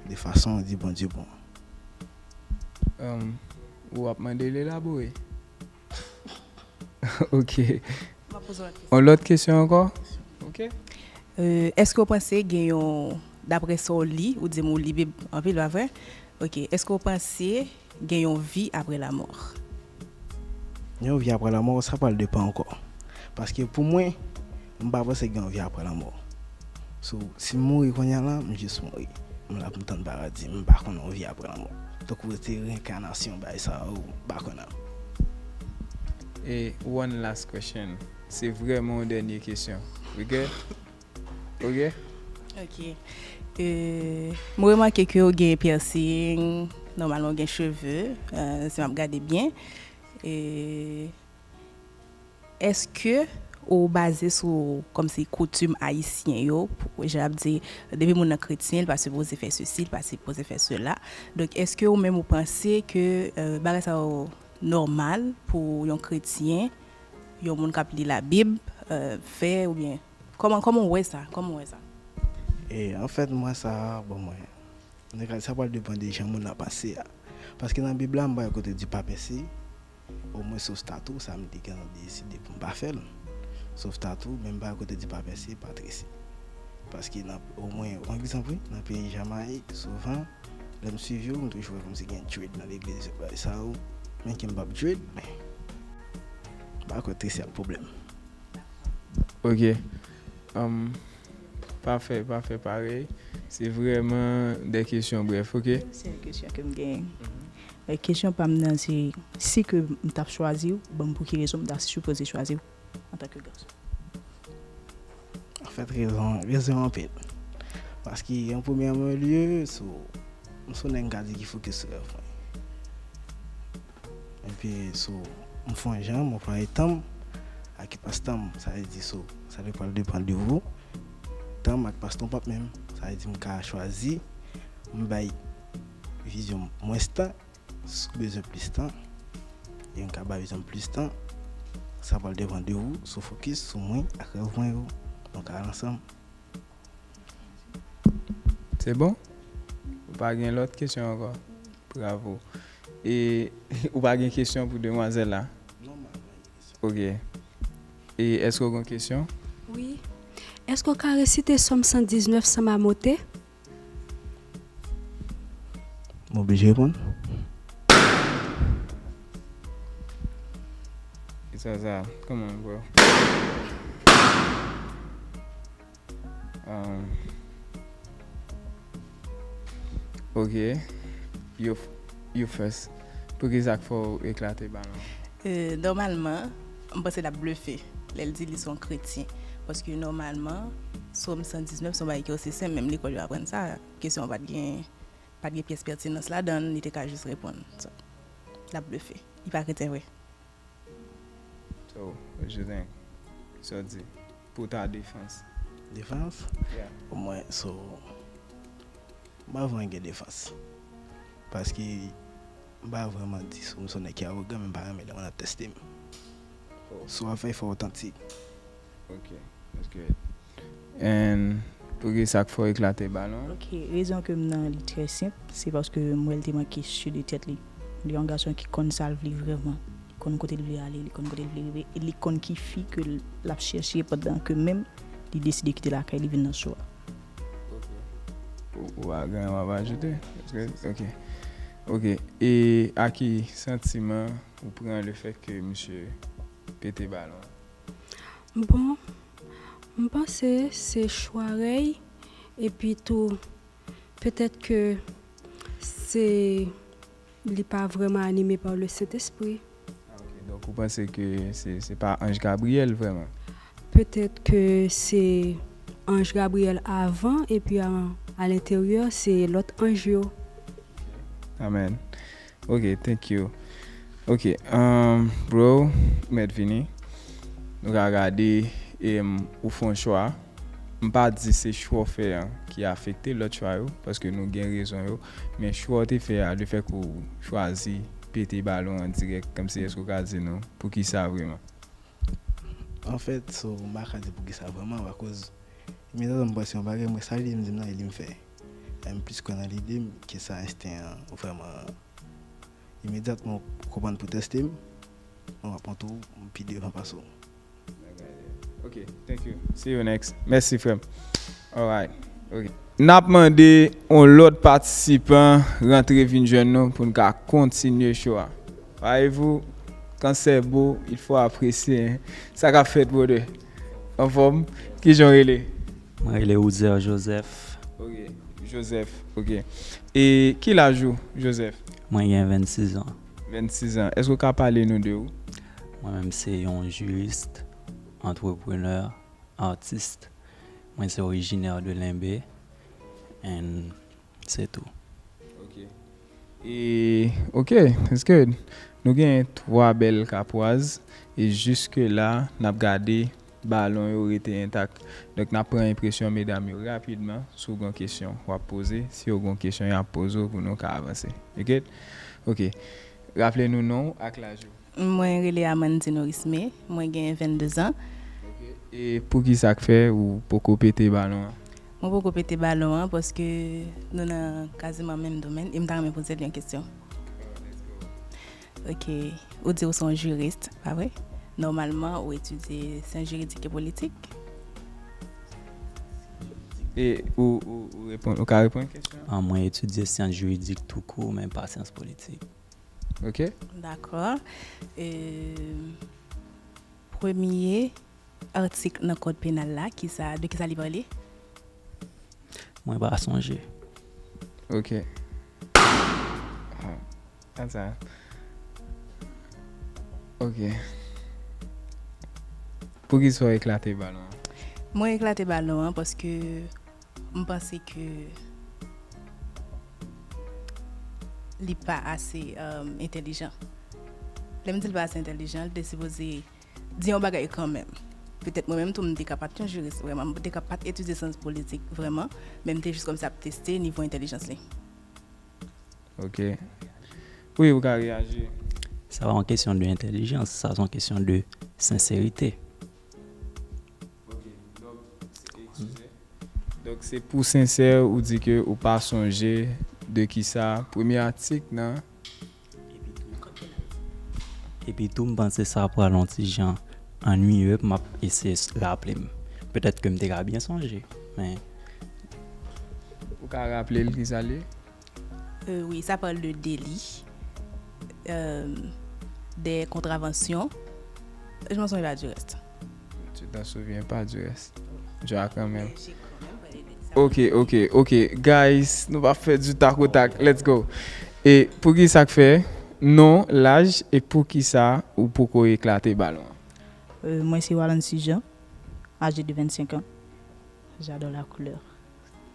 de fason yo di Bondye bon. Um, ou ap mande l elabore? Ok. M ap poze w lòt kesyon. On lòt kesyon ankò? Ok. Euh, èske w panse gen yon, daprè sa w li, ou di m ou li Bib anpil, pa vre? Ok. Èske w panse gen yon vi apre lamò? Yon vi apre lamò, sa pral depann ankò. Paske pou mwen, m pa panse gen yon vi apre lamò. So, si m mouri kounye a la, m jis mouri. M la pou m tann paradi, m pa konn yon vi apre lamò. Tankou se reenkanasyon, bagay sa yo, m pa konn. E one last question. Se vrèman yon dènye kesyon. We good? Ok? Ok. Euh, mwen remake ke w gen piercing, nòmalman w gen cheve, euh, si m ap gade byen. E èske ou baze sou kòmsi koutim ayisyen yo, pou- jan ap di, depi moun nan kretyen, li pa sipoze fè sesi, li pa sipoze fè sela. Donk, èske ou menm ou panse ke euh, bagay sa yo nòmal pou yon kretyen, yon moun k ap li Labib, euh, fè oubyen kòman, kòman w wè sa? Kòman w wè sa? E anfèt, m wè sa, bon, mwen, nèg la, sa pral depann de jan moun nan panse a. Paske nan Bib la, m pa wè kote di pa pèse, omwen sof tatou, sa m te gentan deside pou m pa fè l. Sof tatou, men m pa wè kote di pa pèse, pa trese. Paske nan, omwen, yon egzanp, wi, nan peyi Jamayik, souvan, lè m swiv yo, m toujou wè kòmsi gen dread nan legliz yo, bagay sa yo. Men ke m p ap dread, men m pa kwè trese ap pwoblèm. Ok. Um, pa fè, pa fè parèy. Se vrèman de kesyon brèf, ok? Sèl kesyon ke m genyen. Men kesyon pa m nan se, si ke m t ap chwazi w, ban m pou ki rezon m ta sipoze chwazi w antanke gason? Anfèt, rezon, rezon anpil. Paske, an premyèman lye, so, m se yon nèg m ka di ki fokis sou rèv mwen. Epi, so, m fè yon jan, m anplwaye tan m ak espas tan m. Sa vle di, so, sa te pral depann de ou. Tan m ak espas tan w p ap menm. Sa vle di, m ka chwazi, m bay vizyon m mwens tan, si w bezwen plis tan, e m ka ba vizyon m plis tan. Sa pral depann de ou, si w fokis sou mwen ak rèv mwen yo. Nou ka al ansanm. Se bon? Ou pa gen lòt kesyon ankò? Bravo. E ou pa gen kesyon pou demwazèl la? Ok. E èske w gen kesyon? Wi. Èske w ka resite Sòm san diznèf san mamote? M oblije reponn? Sa, sa, come on, bro. Um, ok. You, you first. Poukisa k fè w eklate balon? Euh, nòmalman, m panse l ap blefe lè l di li se yon kretyen. Paske nòmalman, Sòm san diznèf se yon bagay ki osi senp, menm lekòl yo aprann sa. Kesyon an pa t gen, pa t gen pyès pètinans ladan l, li te ka jis reponn. So, l ap blefe. Li pa kretyen vre. So, what you think? Sa w di? Pou ta defans. Defans? Yeah. Mwen, so, m pa vrèman gen defans. Paske m pa vrèman di sou m se yon nèg ki awogan, men m pa renmen lè moun ap teste m. So, w ap fè fò otantik. Ok, that's good. And poukisa k fè w eklate balon? Ok, rezon ke m nan li trè senp, se paske m wè l te manke si de tèt li. Li yon gason ki konn sa l vle vrèman. Li konn kote l vle ale, li konn kote l vle rive, e li konn ki fi ke l ap chèche pandan ke menm li deside kite lakay li vin nan cho a. Ou, ou pa gen anyen w ap ajoute? Ok. Ok. E a ki santiman ou pran le fèt ke misye pete balon? Bon, m panse se chwa rèy, epi tou, petèt ke se, li pa vrèman anime pa le Sentespri. Ah, ok. Donk, ou panse ke se, se pa anj Gabriyèl vrèman? Petèt ke se anj Gabriyèl avan, epi a, a lenteryè, se lòt anj yo. Amen. Ok, thank you. Ok, um, bro, mèt vini. Nou ka gade, em, ou fè yon chwa. M pa di se chwa w fè an ki afekte lòt chwa yo, paske nou gen rezon yo, men chwa w te fè a, lefèt ke w chwazi pete balon an dirèk, kòmsi èske w ka di nou poukisa vrèman? Anfèt, so, m pa ka di poukisa vrèman, akoz imedyatman m panse yon bagay, m wè sa lide m di m nan e li m fè. E m plis kwè nan lide m ke sa ensten an vrèman. Imedyatman w konprann pou tèste m, mwen m ap montre w m pi devan pase w. Ok, thank you. See you next. Mèsi, frè m. Alright. Ok. N ap mande yon lòt patisipan rantre vin jwenn nou pou n ka kontinye show a. Voyez-vous, quand c'est beau, il faut apprécier, hein. Sa k ap fèt, brother? Anfòm? Kijan w rele? Mwen rele Ouzer Joseph. Ok. Joseph, ok. E ki laj ou, Joseph? Mwen gen vennsis an. Vennsis an. Èske w ka pale nou de ou? Mwen menm se yon jiris, antreprenè, atis. Mwen se orijinè de Lenbe. And se tou. Ok. E, ok, that's good. Nou gen twa bèl kapwaz. E jiske la, n ap gade balon yo rete entak. Donk, n ap pran enpresyon medam yo rapidman. Si w gen kesyon, w ap poze. Si yo gen kesyon, y ap poze w pou nou ka avanse. You get? Ok. Raple nou non w ak laj ou. Mwen rele Amandine Orisme, mwen gen vennde zan. E poukisa k fè ou poko pete balon an? Mwen poko pete balon an paske nou nan kaziman menm domèn e m ta renmen poze l yon kesyon. Ok, ou di ou se yon jiris, pa vre? Nòmalman, ou etidye syans jiridik e politik. E ou, ou, ou, reponn, ou ka reponn kesyon an? Mwen etidye syans jiridik toukou, men pa syans politik. Ok. Dakò. E, premye atik nan kòd penal la, kisa, de kisa li pale? Mwen pa sonje. Ok. Ah, sa. Ok. Poukisa w eklate balon an? Mwen eklate balon an paske m panse ke li pa ase um, entèlijan. Lè m di l pa ase entèlijan, li te sipoze di yon bagay kanmenm. Petèt mwen menm tou m te ka pa t yon jiris vrèman, m te ka pa t etidye syans politik vrèman, men m te jis kòmsi ap teste nivo entèlijans li. Ok. Wi, ou ka reyaji. Sa pa yon kesyon de entèlijans, sa se yon kesyon de senserite. Ok, donk, eskize. Donk, se pou sensè ou di ke ou pa sonje de kisa premye atik nan. Epi tou, m panse sa pral yon ti jan annuiye, m ap eseye raple m. Petèt ke m te ka byen sonje, men. Ou ka raple l kisa l ye? Euh, oui, ça parle de délit, euh, des contraventions. Je m'en souviens pas du reste. Tu t'en souviens pas du reste. Je vais quand même. Ok, ok, ok. Guys, nou pa fè du tac au tac. Let's go. E poukisa k fè non, laj e poukisa ou poko eklate balon an? Euh, mwen se Walancy Jean, âgé de vingt-cinq ans. J'adore la couleur.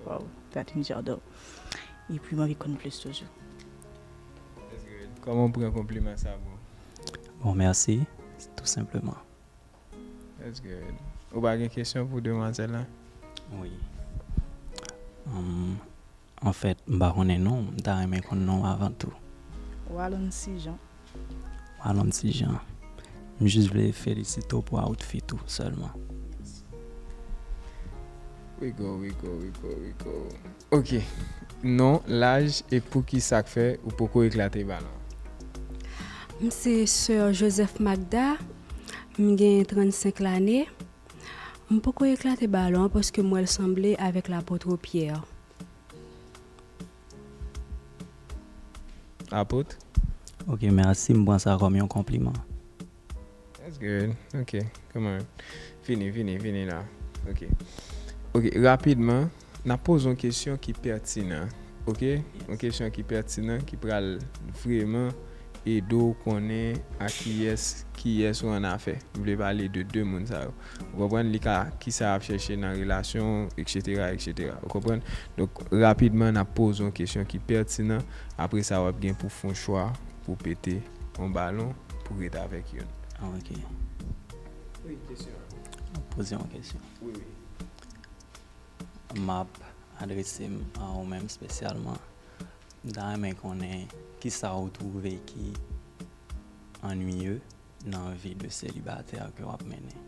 Wow, that means j'adore. Epi m anvi konn plis toujou. Kòman w pran konpliman sa, bro? Bon, mèsi, tou senpleman. That's good. Ou pa gen kesyon pou demwazèl la? Wi. Anfèt, m pa konnen non, m ta renmen konn non w avan tou. Walancy Jean. Walancy Jean. M jis vle felisite w pou outfit ou sèlman. We go, we go, we go, we go. Ok. Non, laj e poukisa k fè ou poko eklate balon? M se sè Joseph Magda, m gen trannsenk lane. M poko eklate balon an paske m wè l sanble avèk lapot Pyè. Apot? Ok, mèsi. M pran sa kòm yon konpliman. That's good. Ok, come on. Vini, vini, vini la. Ok. Ok, rapidman, n ap poze yon kesyon ki pètinan. Ok? Yon kesyon ki pètinan, ki pral vrèman ede w konnen a kiyès, kiyès ou annafè. M vle pale de de moun sa yo. Ou konprann? Li ka, kisa y ap chèche nan relasyon, etsetera, etsetera. Ou konprann? Donk, rapidman, n ap poze yon kesyon ki pètinan. Apre sa, w ap gen pou fè yon chwa pou pete yon balon pou ret avèk youn. Ah, ok. Wi, kesyon. Poze yon kesyon. Wi, wi. m ap adrese m a ou menm espesyalman. M ta renmen konnen kisa ou twouve ki annuiye nan vi de selibatè ke w ap mennen.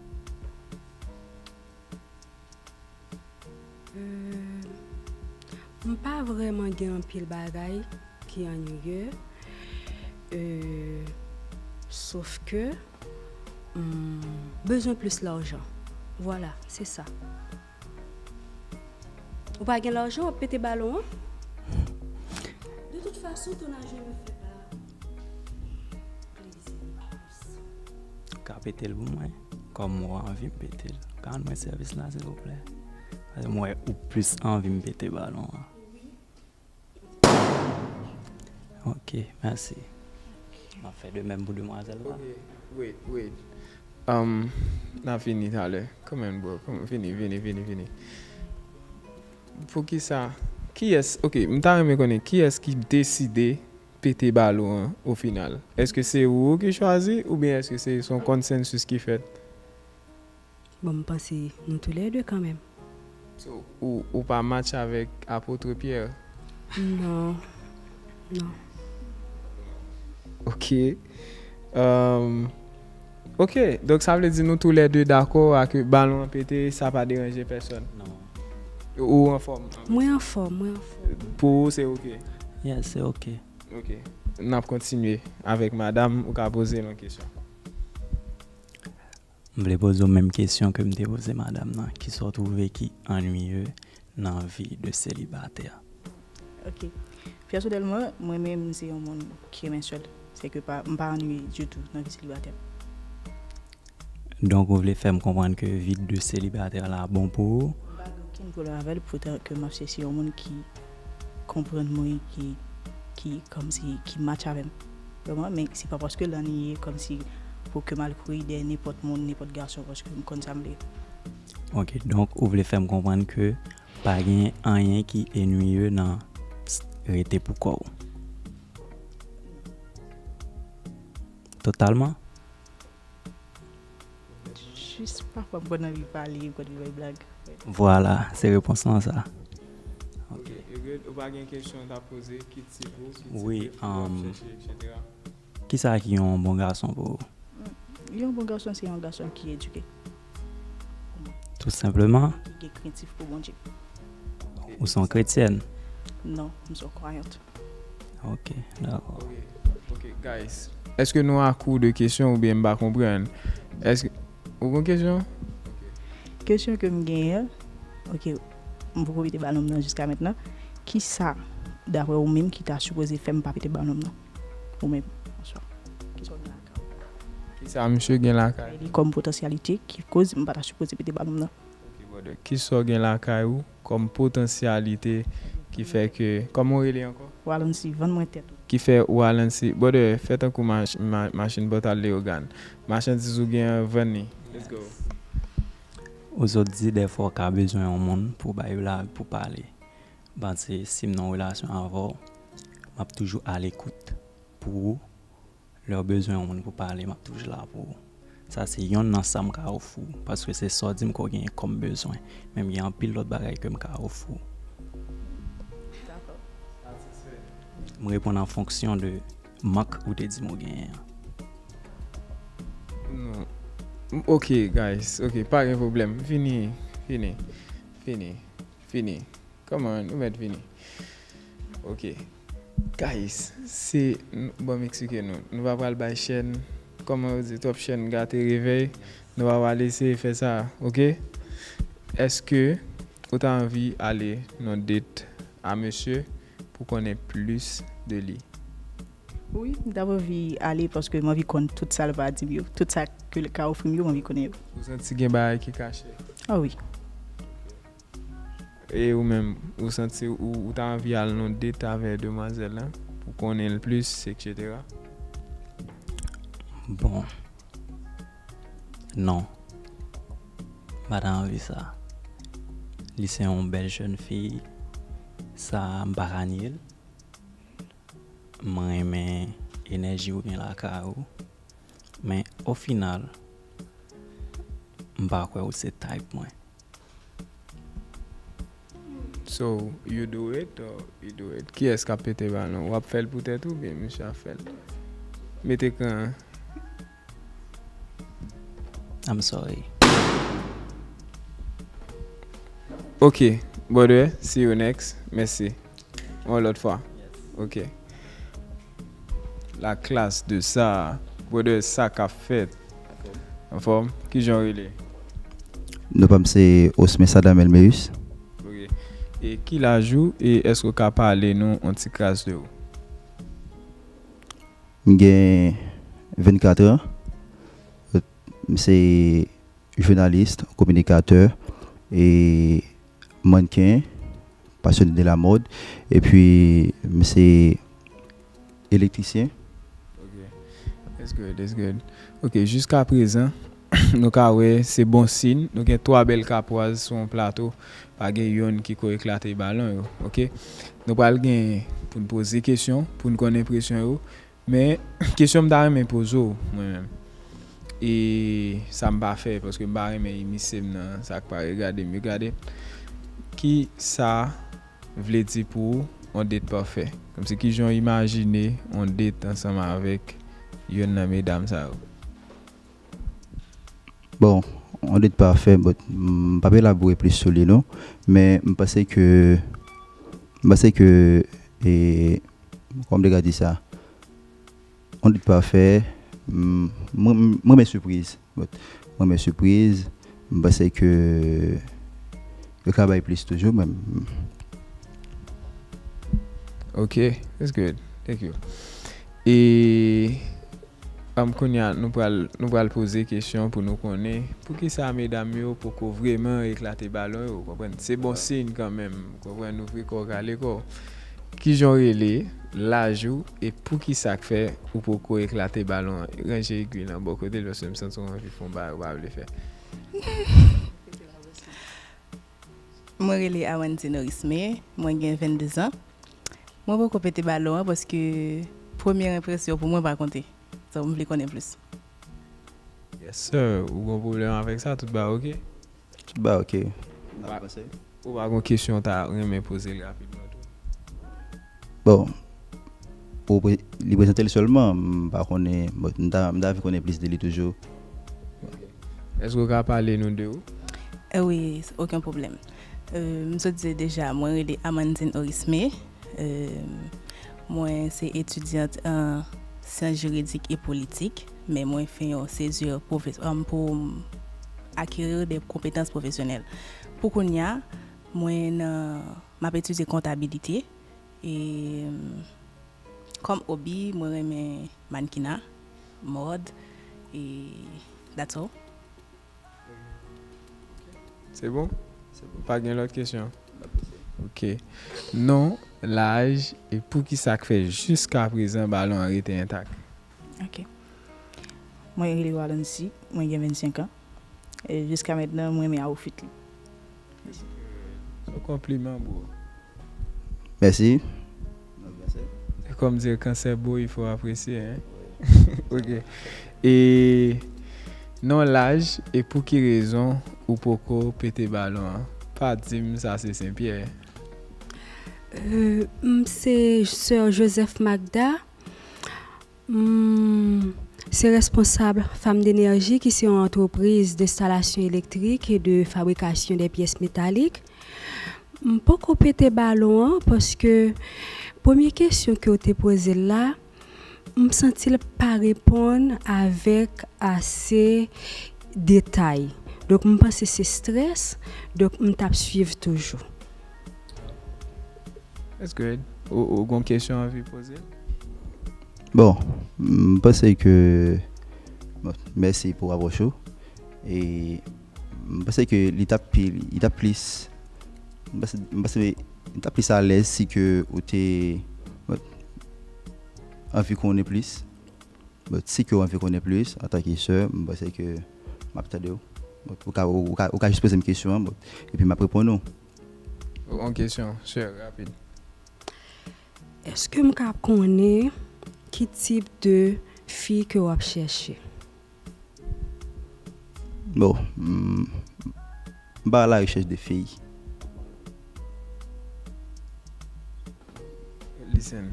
Euh, m pa vrèman gen anpil bagay ki annuiye, euh, sof ke m bezwen plis lajan. Vwala, se sa. Ou pa gen lajan, w ap pete balon an. De toute façon, ton argent me fait pas plaisir. Ou ka pete l pou mwen, kòm ou anvi m pete l. Ou ka rann mwen sèvis la, silvouplè? Paske m wè ou plis anvi m pete balon an. Ok, mèsi. M ap fè de menm pou demwazèl la. Ok, wait, wait. Um, n a fini talè. Come on, bro. Come on, vini, vini, vini, vini. Poukisa? Kiyès, ok, m ta renmen konnen kiyès ki deside pete balon an o final? Èske se ou ki chwazi oubyen èske se se yon consensus ki fèt? Bon, m panse nou toulède kanmenm. So, ou, ou pa match avèk apôtre Pierre? Non. Non. Ok. Um, ok, donk sa vle di nou toulède dakò a ke balon an pete, sa pa deranje pèsonn? Non. Ou anfòm? Mwen anfòm, mwen anfòm. Pou ou, se ok? Yes, se ok. Ok. N ap kontinye avèk madanm, ou ka poze l yon kesyon. M vle poze w menm kesyon ke m te poze madanm nan. Kisa w twouve ki annuiye nan vi de selibatè? Ok. Pèsonèlman, mwen menm, m se yon moun ki renmen sèl. Se ke pa, m pa annuiye ditou nan vi selibatè. Donk, ou vle fè m konprann ke vi de selibatè la bon pou ou? M pa gen okenn pwoblèm avè l, poutan ke m ap chèche yon moun ki konprann mwen, ki, ki kòmsi, ki match avè m. Vrèman, men se pa paske l annuiye kòmsi pou ke m al kouri dèyè nenpòt moun, nenpòt gason, paske m konn sa m vle. Ok, donk, ou vle fè m konprann ke pa gen anyen ki ennuiye nan rete pou kò w? Totalman? Jis pafwa m konn anvi pale, m konn anvi bay blag. Vwala, se repons lan sa. Ok, you good? Ou pa gen kesyon w ta poze, ki tip ou, ki tip Wi, de fi w ap um, chèche, et cetera? Kisa ki yon bon gason pou ou? Yon bon gason se yon gason ki edike, Tou senpleman, ki gen krentif pou Bondye. Ou se yon kretyèn? Non, m se yon kwayant. Ok, dakò. Ok, ok, guys. Èske nou a kou de kesyon oubyen m pa konprann? Èske ou gen kesyon? Kesyon ke m genyen, ok, m poko pete balon m nan jiska mentnan. Kisa, daprè ou menm, ki ta sipoze fè m pa pete balon m nan? Ou menm, bonswa. Kisa w gen lakay ou? Kisa misye gen lakay? Li kòm potansyalite ki koz m pa ta sipoze pete balon m nan. Ok, brother. Kisa w gen lakay ou kòm potansyalite ki fè ke, kòman w rele ankò? Walansi, vann mwen tèt ou. Ki fè Walansi, brother, fè tankou mach, ma, machin bòt al Leyogàn. Machandiz ou gen an, vann li. Let's go. Ou sot di dèfwa w ka bezwen yon moun pou bay blag, pou pale. M panse si m nan yon relasyon avè w, m ap toujou alekout pou ou. Lè w bezwen yon moun pou pale, m ap toujou la pou ou. Sa se yonn nan sa m ka ofri w, paske se sa w di m ke w genyen kòm bezwen. Men m gen anpil lòt bagay ke m ka ofri w. M reponn an fonksyon de mank ou te di m ou genyen an. Non. M- Ok, guys. Ok, pa gen pwoblèm. Vini, vini, vini, vini. Come on, ou mèt vini. Ok. Guys, se, n- bon, m eksplike nou. Nou pa pral bay chèn, kòman yo di, twòp chèn gate revèy. Nou pa pral eseye fè sa, ok? Èske ou ta anvi ale nan date a mesye pou konnen plis de li? Wi, m t ap anvi ale paske m anvi konn tout sa l va di m yo. Tout sa ke l ka ofri m yo, m anvi konnen yo. Ou santi gen bagay ki kache? Ah wi. E ou menm, ou santi ou, ou ta anvi al nan date avè demwazèl la pou konnen l plis, et cetera? Bon. Non. M pa ta anvi sa. Li se yon bèl jèn fi. Sa, m pa ka nye l. Mwen renmen enèji ou gen lakay ou. Men, o final, m pa kwè ou se type mwen. So, you do it or you do it? Kiyès k ap pete balon? W ap fè l pou tèt ou oubyen misye ap fè l? Met ekran an. I'm sorry. Ok, brother, see you next. Mèsi. Yon lòt fwa. Ok. La classe de ça. Brother, sa k ap fèt? Anfòm? Kijan w rele? Non pa m se Osme Sadam Elmeus. Ok. E ki laj ou e èske w ka pale nou yon ti kras de ou? M gen vennkat an. M se jounalis, kominikatè, e mannken, pasyone de la mòd, epi m se elektrisyen. Ok. That's good, that's good. Ok, jiska prezan, nou ka wè se bon siy. Nou gen twa bèl kapwaz sou yon plato. Pa gen yonn ki ko eklate balon yo, ok? Nou pral gen pou n poze kesyon, pou n konn enpresyon yo. Men, kesyon m ta renmen poze w, mwen menm. E sa m pa fè, paske m pa renmen imisye m nan sa k pa regade m yo gade. Ki sa vle di pou ou yon det pafè? Kòmsi kijan w imajine yon det ansanm avèk yonn nan medam sa yo? Bon, yon det pafè, but m p ap elabore plis sou li non, men m panse ke m panse ke e kòman m te ka di sa? Yon det pafè, m mwen mwen renmen sipriz, but mwen renmen sipriz, m panse ke yo ka bay plis toujou, men Ok, that's good. Thank you. E um, kounye a, nou pral, nou pral poze kesyon pou nou konnen poukisa medam yo poko vrèman eklate balon yo, w konprann? Se bon siy kanmenm, w konprann? Ouvri kò w, kale kò w. Kijan w rele, laj ou, e poukisa k fè ou poko eklate balon an? Ranje egwi lan bò kote l, paske m santi w anvi fè yon bagay ou pa vle fè. Mwen rele Awandine Orisme, mwen gen vennde zan. Mwen poko pete balon an paske premye enpresyon pou mwen pa konte. So, m vle konnen plis. Yes sir, ou gon pwoblèm avèk sa, tout bagay ok? Tout bagay ok. Ou pa gon kesyon ou ta renmen poze l rapidman tou? Bon, pou pre- li prezante l sèlman, m pa konnen, bon, m ta m ta anvi konnen plis de li toujou. Èske w ka pale nou de ou? Eh wi, okenn pwoblèm. Euh, m sot di deja, mwen rele Amandine Orisme. Euh, mwen se etidyant an syans jiridik e politik, men mwen fè yon sezi pwofes- um, pou m akeri de konpetans pwofesyonèl. Pou kounye a, mwen nan m ap etidye kontabilite e um, kòm obi, mwen renmen mannkina, mòd, e that's all. Se bon? Pa gen lòt kesyon? Ok. Non, laj, e poukisa k fè jiska prezan balon an rete entak? Ok. Mwen rele Walancy, mwen gen vennsenk an. E jiska mentnan, mwen renmen outfit li. Se yon konpliman, bro. Mèsi. Kòm di, quand c'est beau, il faut apprécier, hein? Ok. E non, laj, e pou ki rezon ou poko pete balon an? Pa di m sa se Senpyè. Euh, m se sè Joseph Magda. M se responsab Femme d'énergie ki se yon antrepriz de enstalasyon elektrik e de fabrikasyon de pyès metalik. M poko pete balon an paske premye kesyon ke w te poze l la, m santi l pa reponn avèk ase detay. Donk, m panse se strès, donk m t ap swiv toujou. That's good. Ou, ou gon kesyon anvi poze? Bon, m panse ke, bon, mèsi pou apwòch ou. E m panse ke li t ap pi- li t ap plis m panse m panse li t ap plis alèz si ke ou te, bon, anvi konnen plis. Bon, si ke w anvi konnen plis antanke sè, m panse ke m ap tande w. Bon, ou ka ou ka ou ka jis poze m kesyon an, bon, epi m ap reponn ou. Yon kesyon, sè, rapid. Èske m ka konnen ki tip de fi ke w ap chèche? Bon, m m pa a la rechèch de fi. Listen,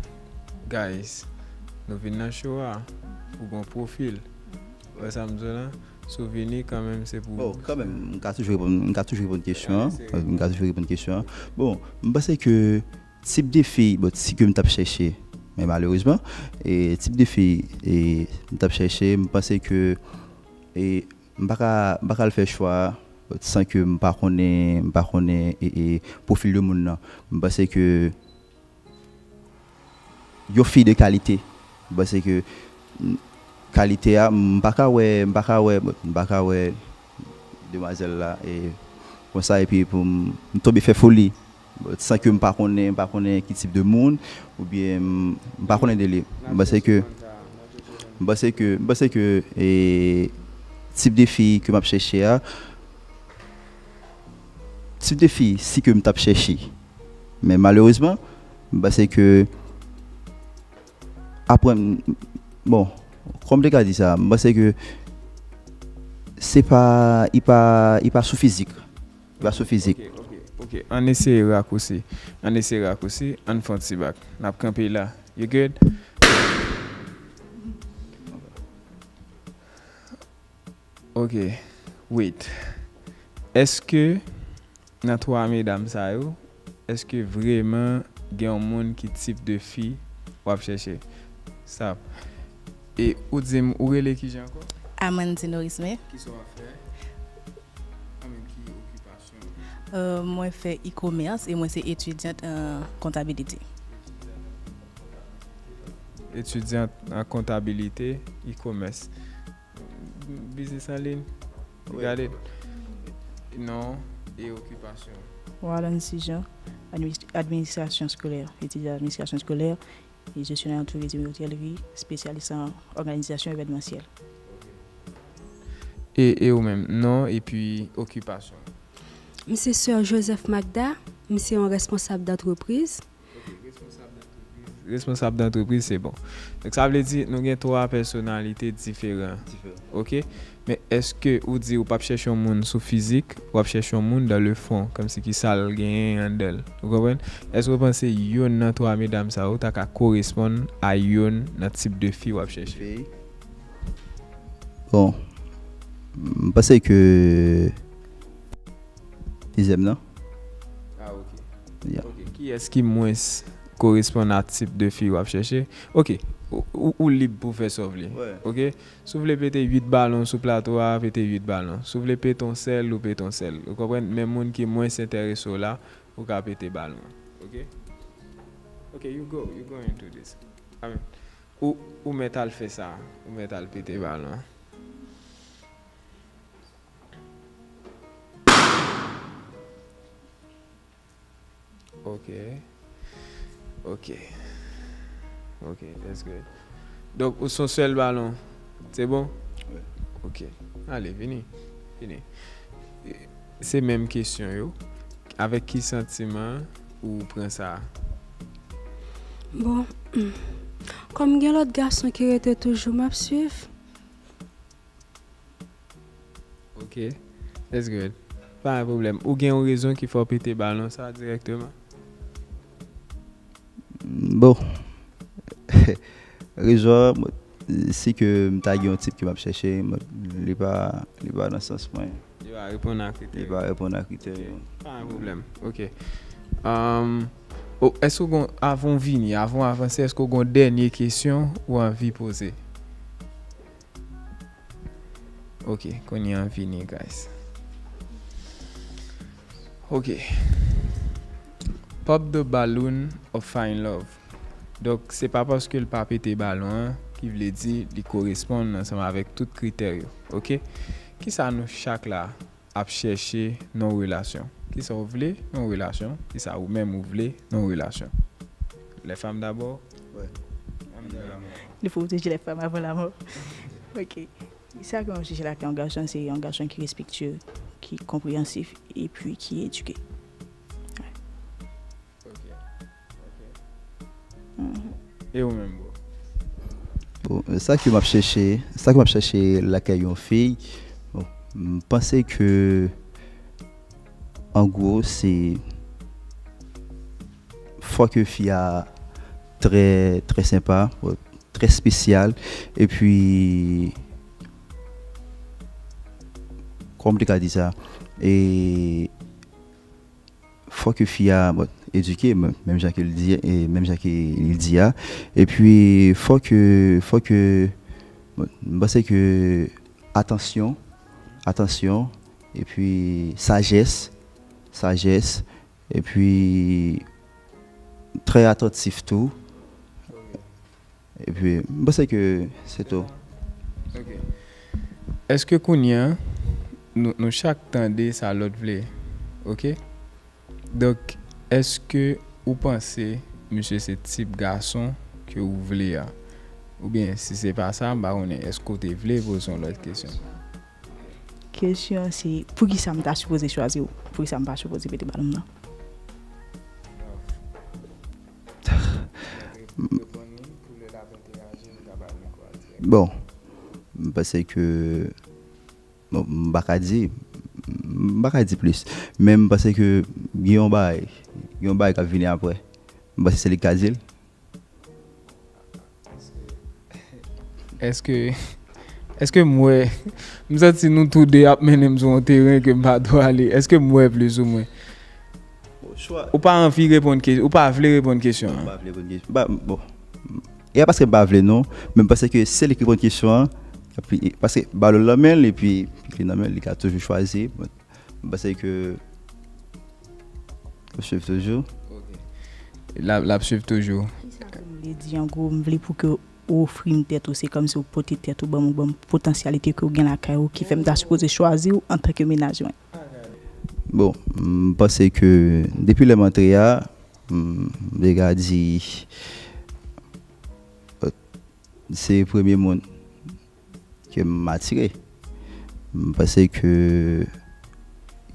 guys, nou vin nan show a, ou gon pwofil. Wè sa m di w la? Si w vini kanmenm se pou Bon, kanmenm, m ka toujou reponn, m ka toujou reponn kesyon an. M ka toujou reponn kesyon an. Bon, m panse ke tip de fi, bon, si ke m t ap chèche, men malerezman, e tip de fi e m t ap chèche, m panse ke e m pa ka, m pa ka al fè chwa san ke m pa konnen, m pa konnen e, e pwofil de moun nan. M panse ke yon fi de kalite. M panse ke kalite a, m pa ka wè, m pa ka wè, m pa ka wè demwazèl la e konsa epi pou m, m tonbe fè foli. San ke m pa konnen, m pa konnen ki tip de moun oubyen m, m pa konnen de li. M panse ke, m panse ke, m panse ke e, tip de fi ke m ap chèche a, tip de fi si ke m t ap chèche. Men malerezman, m panse ke apre, bon, kòm m te ka di sa, m panse ke se pa, i pa, i pa sou fizik. I pa sou fizik. Ok, ok, ok. Ann eseye rakousi. Ann eseye rakousi. Ann fè yon ti bak. N ap kanpe la. You good? Ok. Wait. Èske nan twa medam sa yo, èske vrèman gen yon moun ki tip de fi w ap chèche? Sa. E ou di m, ou rele kijan ankò? Amandine Orisme. Kisa w ap fè? Anben, ki okipasyon w? Euh, mwen fè e-commerce e mwen se etidyant an kontabilite. Etidyant an kontabilite, e-commerce. Business an liy? You got it? Non, e okipasyon w? Walon Sijan, administrasyon eskolè, etidyan administrasyon eskolè, e jesyonè an tourizm e otelri, espesyalis an òganizasyon evènmansyèl. E, e ou menm, non epi okipasyon w? M se Sè Joseph Magda, m se yon responsab dantrepriz. Responsab dantrepriz, se bon. Donk, sa vle di, nou gen twa pèsonalite diferan. Ok? Men èske ou di ou p ap chèche yon moun sou fizik, w ap chèche yon moun dans le fond, kòmsi ki sa l genyen anndan l. Ou konprann? Èske w panse youn nan twa medam sa yo ta ka koresponn a youn nan tip de fi w ap chèche? Bon, m panse ke dezyèm nan. Ah, ok. Yeah. Ok. Kiyès ki mwens koresponn a tip de fi w ap chèche? Ok. Ou, ou, ou lib pou fè sa w vle. Ok? Si w vle pete uit balon sou plato a, pete uit balon. Si w vle pete yon sèl, ou pete yon sèl. Ou konprann? Men moun ki mwens enterese w la, ou ka pete balon an. Ok? Ok, you go, you go into this. I mean, ou, ou mèt al fè sa. Ou mèt al pete balon an. Ok. Ok. Ok, that's good. Donk, ou se yon sèl balon. Se bon? Ok. Ale, vini. Vini. Se menm kesyon yo. Avèk ki santiman ou pran sa a? Bon, kòm gen lòt gason ki rete toujou, m ap swiv. Ok. That's good. Pa gen pwoblèm. Ou gen yon rezon ki fè w pete balon sa dirèkteman? Bon. Rezon an, si ke m ta gen yon tip ke m ap chèche, li pa, li pa nan sans mwen. Li pa reponn a kritè Li yo. Pa reponn a kritè yo. Pa gen pwoblèm. Ok. Um, oh, èske w gon, avan w vini, avan w avanse, èske w gon dènye kesyon ou anvi poze? Ok, kounye a vini, guys. Ok. Pop the balloon of find love. Donk, se pa paske l pa pete balon an ki vle di li koresponn ansanm avèk tout kritè yo. Ok? Kisa nou chak la ap chèche nan yon relasyon? Kisa w vle nan yon relasyon? Kisa ou menm ou vle nan yon relasyon? Les femmes d'abord? Wè. Il faut protéger les femmes avant la mort. Ok. Sa ke mwen chèche lakay yon gason, se yon gason ki respektye, ki konpreyansif epi ki edike. E ou menm, bro? Bon, sa ke m ap chèche, sa ke m ap chèche lakay yon fi, bon, m panse ke an gwo se fò ke fi a trè, trè senpa, trè espesyal. Epi, kòman m te ka di sa? E fò ke fi a, bon, edike, men-, menm jan ke l di, e menm jan ke li di a. Epi, fò ke, fò ke, bon, m panse ke atansyon, atansyon, epi sajès, sajès, epi trè atantif tou. Epi, m panse ke se tou. Ok. Èske kounye a, nou, nou chak tande sa lòt vle? Ok? Donk, èske ou panse misye se tip gason ke ou vle a? Oubyen, si se pa sa, m pa konnen, èske ou te vle poze yon lòt kesyon? Kesyon an se, poukisa m ta sipoze chwazi w? Poukisa m pa sipoze mete balon m nan? Bon, m panse ke, bon, m pa ka di, m pa ka di plis. Men m panse ke gen yon bagay, gen yon bagay k ap vini apre. M panse se li k ka di l. Èske, èske m wè, m santi nou tou de ap mennen m sou yon teren ke m pa dwe ale. Èske m wè plis ou mwen? Ou pa anvi reponn kesyon, ou pa vle reponn kesyon an. Bon. E pa paske m pa vle non, men m panse ke se li ki reponn kesyon an. Epi, paske balon nan men l, epi li nan men l, li ka toujou chwazi. M panse ke l ap swiv toujou. L ap, l ap swiv toujou. Kisa ke m vle di an gwo, m vle pou ke ou ofri m tèt ou, se kòmsi ou pote tèt ou ban m, ou ban m potansyalite ke ou gen lakay ou ki fè m ta sipoze chwazi w antanke mennaj mwen. Bon, m panse ke depi lè m antre a, m deja di se premye moun ke m atire. M panse ke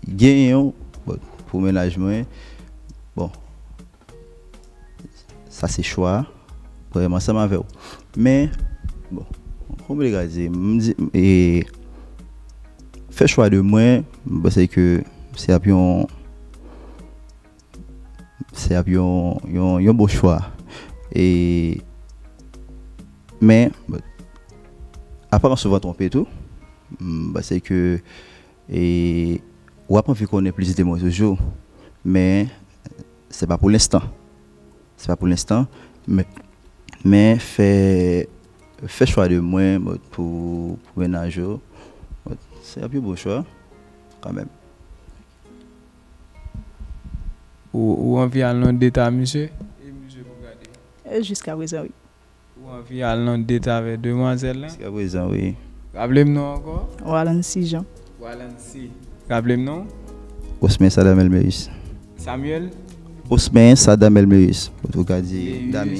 genyen yon, bon, pou mennaj mwen, bon, sa se chwa a, mwen menm ansanm avè w. Men, bon, kòm m te ka di, m di, e, fè chwa de mwen, m panse ke se ap yon, se ap yon, yon, yon bon chwa. E, men, bon, aparans souvan twonpe tou. M panse ke, e, w ap anvi konnen plis de mwen toujou, men se pa pou lenstan. Se pa pou lenstan, men, men fè, fè chwa de mwen, bon, pou, pou mennaj ou. Bon, se ap yon bon chwa, kanmenm. Ou, ou anvi al nan deta misye? E misye pou gade. E jiska prezan, wi. Ou anvi al nan deta avèk demwazèl lan? Jiska prezan, wi. Raple m non ankò? Walancy Jean. Walancy. Raple m non? Osmen Sadam Elmeus. Samuel? Osmen Sadam Elmeus. Ou ka di Dami.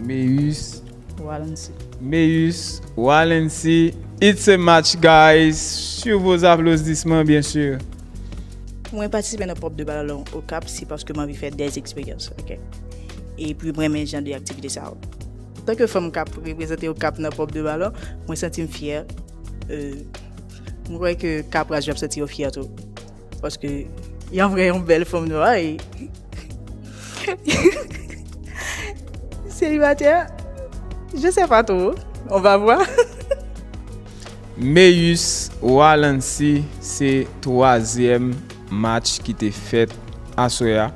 Meus. Walancy. Meus, Walancy, it's a match, guys. Sur vos applaudissements, bien sûr. Mwen patisipe nan Pop de Balon Okap, se paske m anvi fè des eksperyans, ok? Epi m renmen jan de aktivite sa yo. Antanke fanm k ap reprezante Okap nan Pop de Balon, mwen santi m fyè. Euh, mwen kwè ke Kapraz yo ap santi yo fyè tou. Paske y an vrè yon bèl fanm nwa e selibatè, je sais pas trop, on va voir. Meus, Walancy, se twazyèm match ki te fèt aswè a.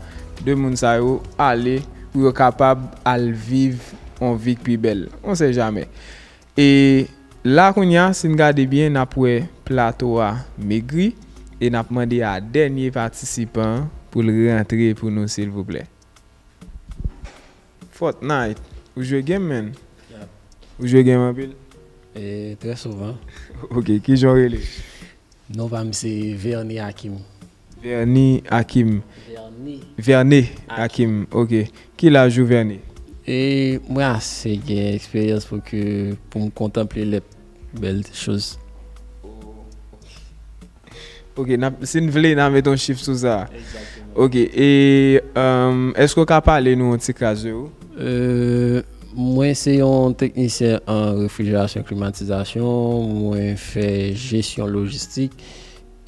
De moun sa yo ale pou yo kapab al viv yon vi k pi bèl. On sait jamais. E la kounye a, si n gade byen, n ap wè plato a megri e n ap mande a dènye patisipan an pou l rantre pou nou, silvouplè. Fortnite, ou jwe game, man? Ou jwe game anpil? E, trè souvan. Ok, kijan w rele? Non pa m se Verny Hakim. Verny Hakim. Verny. Verny Hakim, ok. Ki laj ou, Verny? E mwen ase gen eksperyans pou ke pou m kontanple lè bèl choz. Ok, n ap, si n vle, n a met yon chif sou sa. Ok, e um, èske w ka pale nou yon ti kras de ou? Euh, mwen se yon teknisyen an refrijerasyon klimatizasyon, mwen fè jesyon lojistik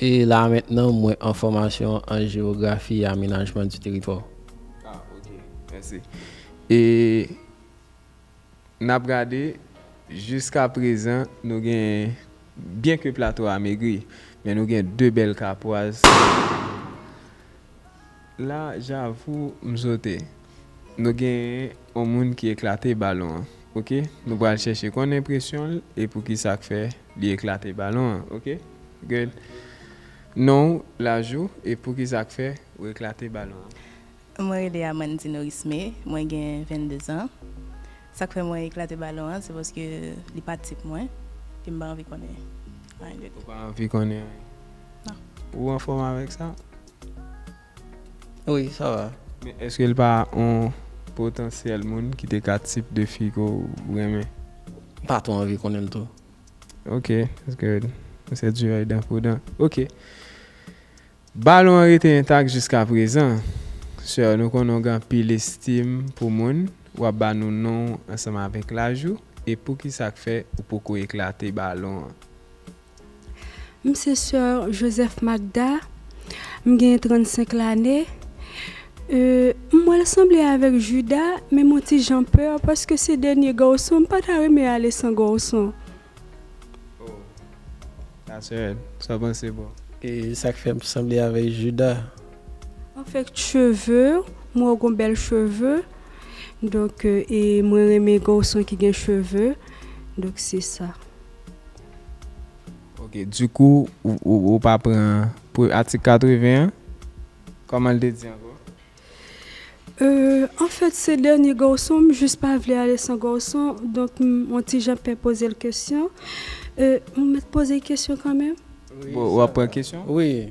e la mentnan mwen an fòmasyon an jewografi e amenajman di teritwa. Ah, ok, mèsi. E n ap gade, jiska prezan, nou gen, byen ke plato a megri, men nou gen de bèl kapwaz. La, j'avoue, m sote. Nou gen yon moun ki eklate balon an, oke? Nou pral chèche konn enpresyon l e poukisa k fè li eklate balon an, oke? Good. Non w, laj ou, e poukisa k fè ou eklate balon an? Mwen rele Amandine Orisme, mwen gen vennde zan. Sa k fè mwen eklate balon an, se paske li pa tip mwen, e m pa anvi konnen anyen de li. Ou pa anvi konnen anyen? Non. Ou anfòm avèk sa? Wi, sa va. Men èske l pa yon potansyèl moun ki te ka tip de fi ke w renmen? M pa twò anvi konnen l tou. Ok, that's good. Ou se di dan pou dan. Ok. Balon an rete entak jiska prezan. Sè, nou konnen w gen anpil estim pou moun. W ap ba nou non w ansanm avèk laj ou e poukisa k fè ou poko eklate balon an. M se sè Joseph Magda, m gen trannsenk lane. Euh, m wè l sanble avèk Juda, men m on ti jan pè paske se dènye gason, m pa ta renmen ale san gason. Oh, that's right. Sa w panse, bro? E sa k fè m sanble avèk Juda? Anfèt, cheve, m wè w gon bèl cheve. Donk, euh, e mwen renmen gason ki gen cheve. Donk, se sa. Ok, dikou, ou, ou, ou pa pran pou atik katreven an? Kòman l te di ankò? Euh, anfèt, se dènye gason, m jis pa vle ale san gason, donk m on ti jan pè poze l kesyon. Euh, m mèt poze l kesyon kanmenm? Bon, w ap pran kesyon? Wi.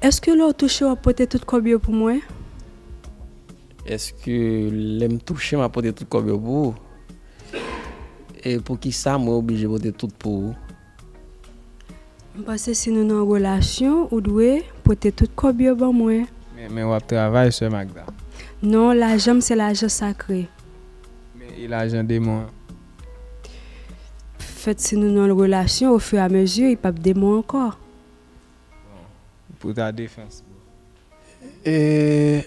Èske lè w touche, w ap pote tout kòb yo pou mwen? Èske lè m touche, m ap pote tout kòb yo pou ou? E poukisa mwen oblije pote tout pou ou? M panse si nou nan yon relasyon, ou dwe pote tout kòb yo ban mwen. Men, men w ap travay, sè Magda. Non, lajan m se lajan sakre. Men e lajan demon an? Fèt, si nou nan yon relasyon, ofiramezi, li p ap demon ankò. Bon, pou ta defans, bon. E,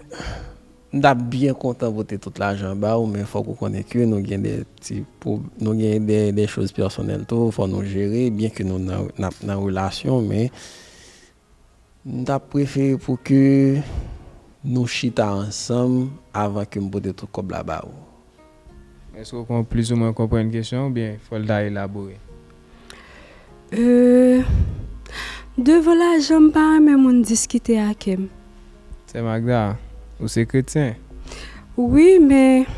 m t ap byen kontan pote tout lajan ba ou, men fòk ou konnen ke nou gen de ti pwob-, nou gen de, de choz pèsonèl tou, fò nou jere, byen ke nou nan, n ap nan relasyon, men m t ap prefere pou ke nou chita ansanm avan ke m pote tout kòb la ba ou. Èske w kon-, plizoumwen konprann kesyon oubyen fò l ta elabore? Euh, devan lajan, m pa renmen moun diskite ak m. Sè Magda, ou se kretyen? Wi, men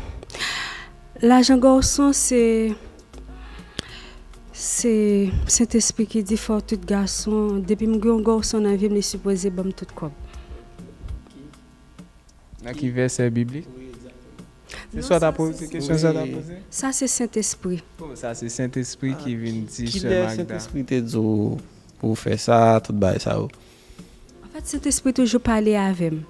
lajan gason se, se Sentespri ki di fò tout gason, depi m gen yon gason nan vi m, li sipoze ban m tout kòb. Nan ki vèsè biblik? Se sa w ta poze, kesyon sa w ta poze? Sa se Sentespri. Oh, sa se Sentespri ki vin di sè Magda. Kilè Sentespri te di w pou w fè sa, tout bagay sa yo? Anfèt, Sentespri toujou pale avè m.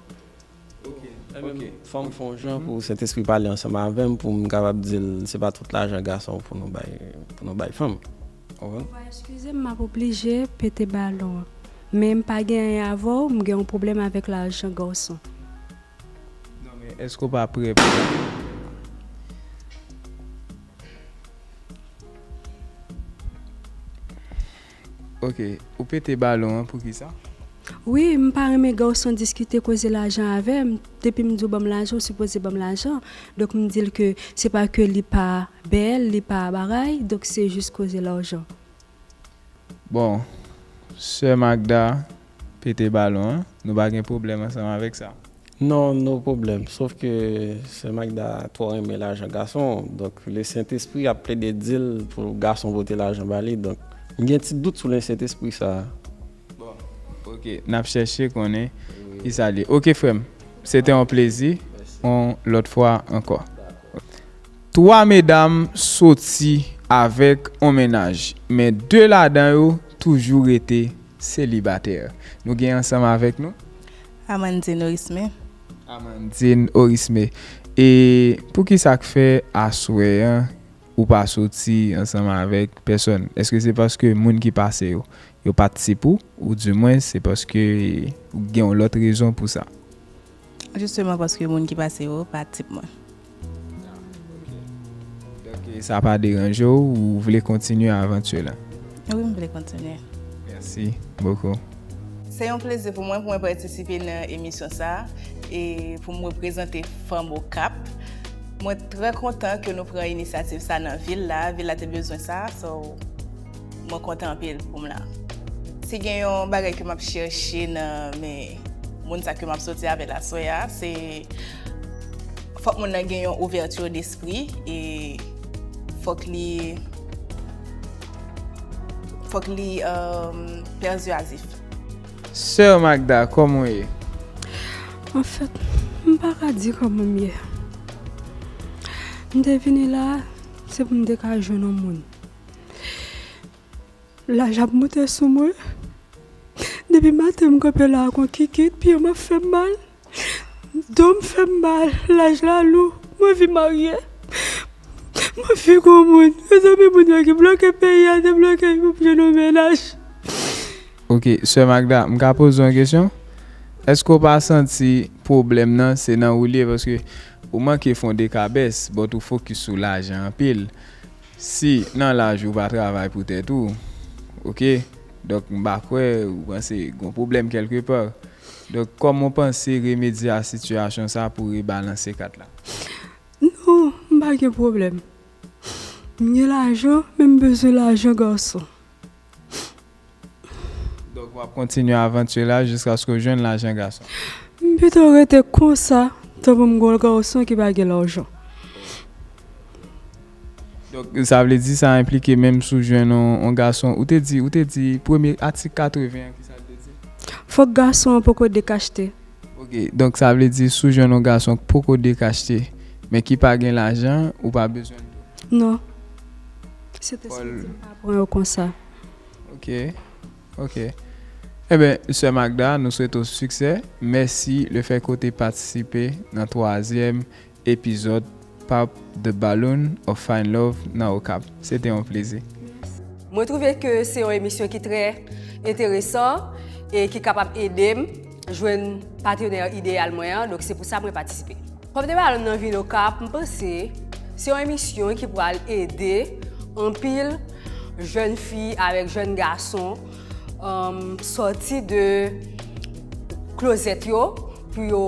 Ok, ok. Fò m fè yon jan pou Sentespri pale ansanm avè m, pou m kapab di l, se pa tout lajan gason pou nou bay, pou nou bay fanm. Ou konprann? Ou va eskize m, m ap oblije pete balon an. Men m pa gen anyen avè w, m gen yon pwoblèm avèk lajan gason. Non, men èske w pa prè pou... Ok, ou pete balon an, poukisa? Wi, m pa renmen gason diskite koze lajan avè m. Depi m di w ban m lajan, ou sipoze ban m lajan. Donk, m di l ke se pa ke li pa bèl, li pa bagay, donk se jis koze lajan. Bon, sè Magda pete balon an, nou pa gen pwoblèm ansanm avèk sa. Non, no pwoblèm. Sof ke sè Magda twò renmen lajan gason, donk le Sentespri ap plede di l pou gason pote lajan ba li, donk m gen ti dout sou le Sentespri sa a. Bon, ok, n ap chèche konnen kisa l ye. Ok, frè m, se te yon plezi, yon lòt fwa ankò. Twa medam soti avèk yon mennaj, men de ladan yo toujou rete selibatè. Nou gen ansanm avèk nou Amandine Orisme. Amandine Orisme. E poukisa k fè aswè an ou pa soti ansanm avèk pèsòn? Èske se paske moun ki pase yo, yo pa t tip ou, oudimwen se paske ou gen yon lòt rezon pou sa? Jisteman paske moun ki pase yo pa tip mwen. Donk, sa pa deranje w, ou vle kontinye avanti la? Wi, m vle kontinye. Mèsi bokou. Se yon plezi pou mwen pou mwen patisipe nan emisyon sa a e pou m reprezante fanm Okap. Mwen trè kontan ke nou pran inisyativ sa nan vil la. Vil la te bezwen sa, so mwen kontan anpil pou m la. Si gen yon bagay ke m ap chèche nan men moun sa ke m ap soti avè l aswè a, se fòk moun nan gen yon ouvèti despri e fòk li fòk li um, pèzyazif. Sè Magda, kòman w ye? Anfèt, m pa ka di kòman m ye. M te vini la, se pou m te ka jwenn yon moun. Laj ap moute sou mwen. Depi maten m kanpe la ak yon kikit, pye m ap fè m mal. Do m fè m mal, laj la lou, m anvi marye. M anvi granmoun. Mezanmi, moun yo ki bloke peyi a, debloke yo pou jwenn yon mennaj. Ok, sè Magda, m ka poze w yon kesyon? Èske w pa santi pwoblèm nan se nan ou l ye? Paske ou manke fè yon dekabès, but ou fokis sou lajan anpil. Si nan laj ou pa travay pou tèt ou, ok? Donk, m pa kwè ou panse gen yon pwoblèm kèlkepa. Donk, kòman w panse remedye a sitiyasyon sa a pou rebalanse kat la? Non, m pa gen pwoblèm. M gen lajan, men m bezwen lajan gason. Donk, w ap kontinye avanti la jiskaske w jwenn lajan gason? M pito rete konsa, tanpri m gon gason ki pa gen lajan. Donk, sa vle di sa enplike menm si w jwenn yon, yon gason, ou te di, ou te di premye atik katreven an, ki sa l te di? Fòk gason an poko dekachte. Ok, donk sa vle di si w jwenn yon gason k poko dekachte, men ki pa gen lajan, ou pa bezwen l tou? Non. Se te sa m di, m pa pran yo konsa. Ok, ok. Ebyen, sè Magda, nou swete w siksè. Mèsi lefètke w te patisipe nan twazyèm epizòd Pop the Balloon of Find Love nan Okap. Se te yon plezi. Mwen twouve ke se yon emisyon ki trè enteresan e ki kapab ede m jwenn patnè ideyal mwen an, donk se pou sa mwen patisipe. Pop the Balloon nan vil Okap, m panse se yon emisyon ki pral ede anpil jèn fi avèk jèn gason, um, sòti de klozèt yo pou yo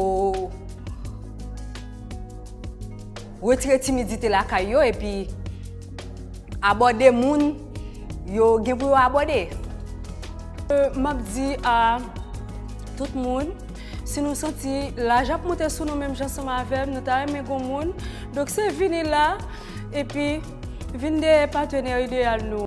retire timidite lakay yo epi abòde moun yo gen pou yo abòde. Euh, m ap di a tout moun, si nou santi laj ap moute sou nou menm jan ansanm avè m, nou ta renmen gon moun, donk se vini la epi vin dèyè patnè ideyal nou.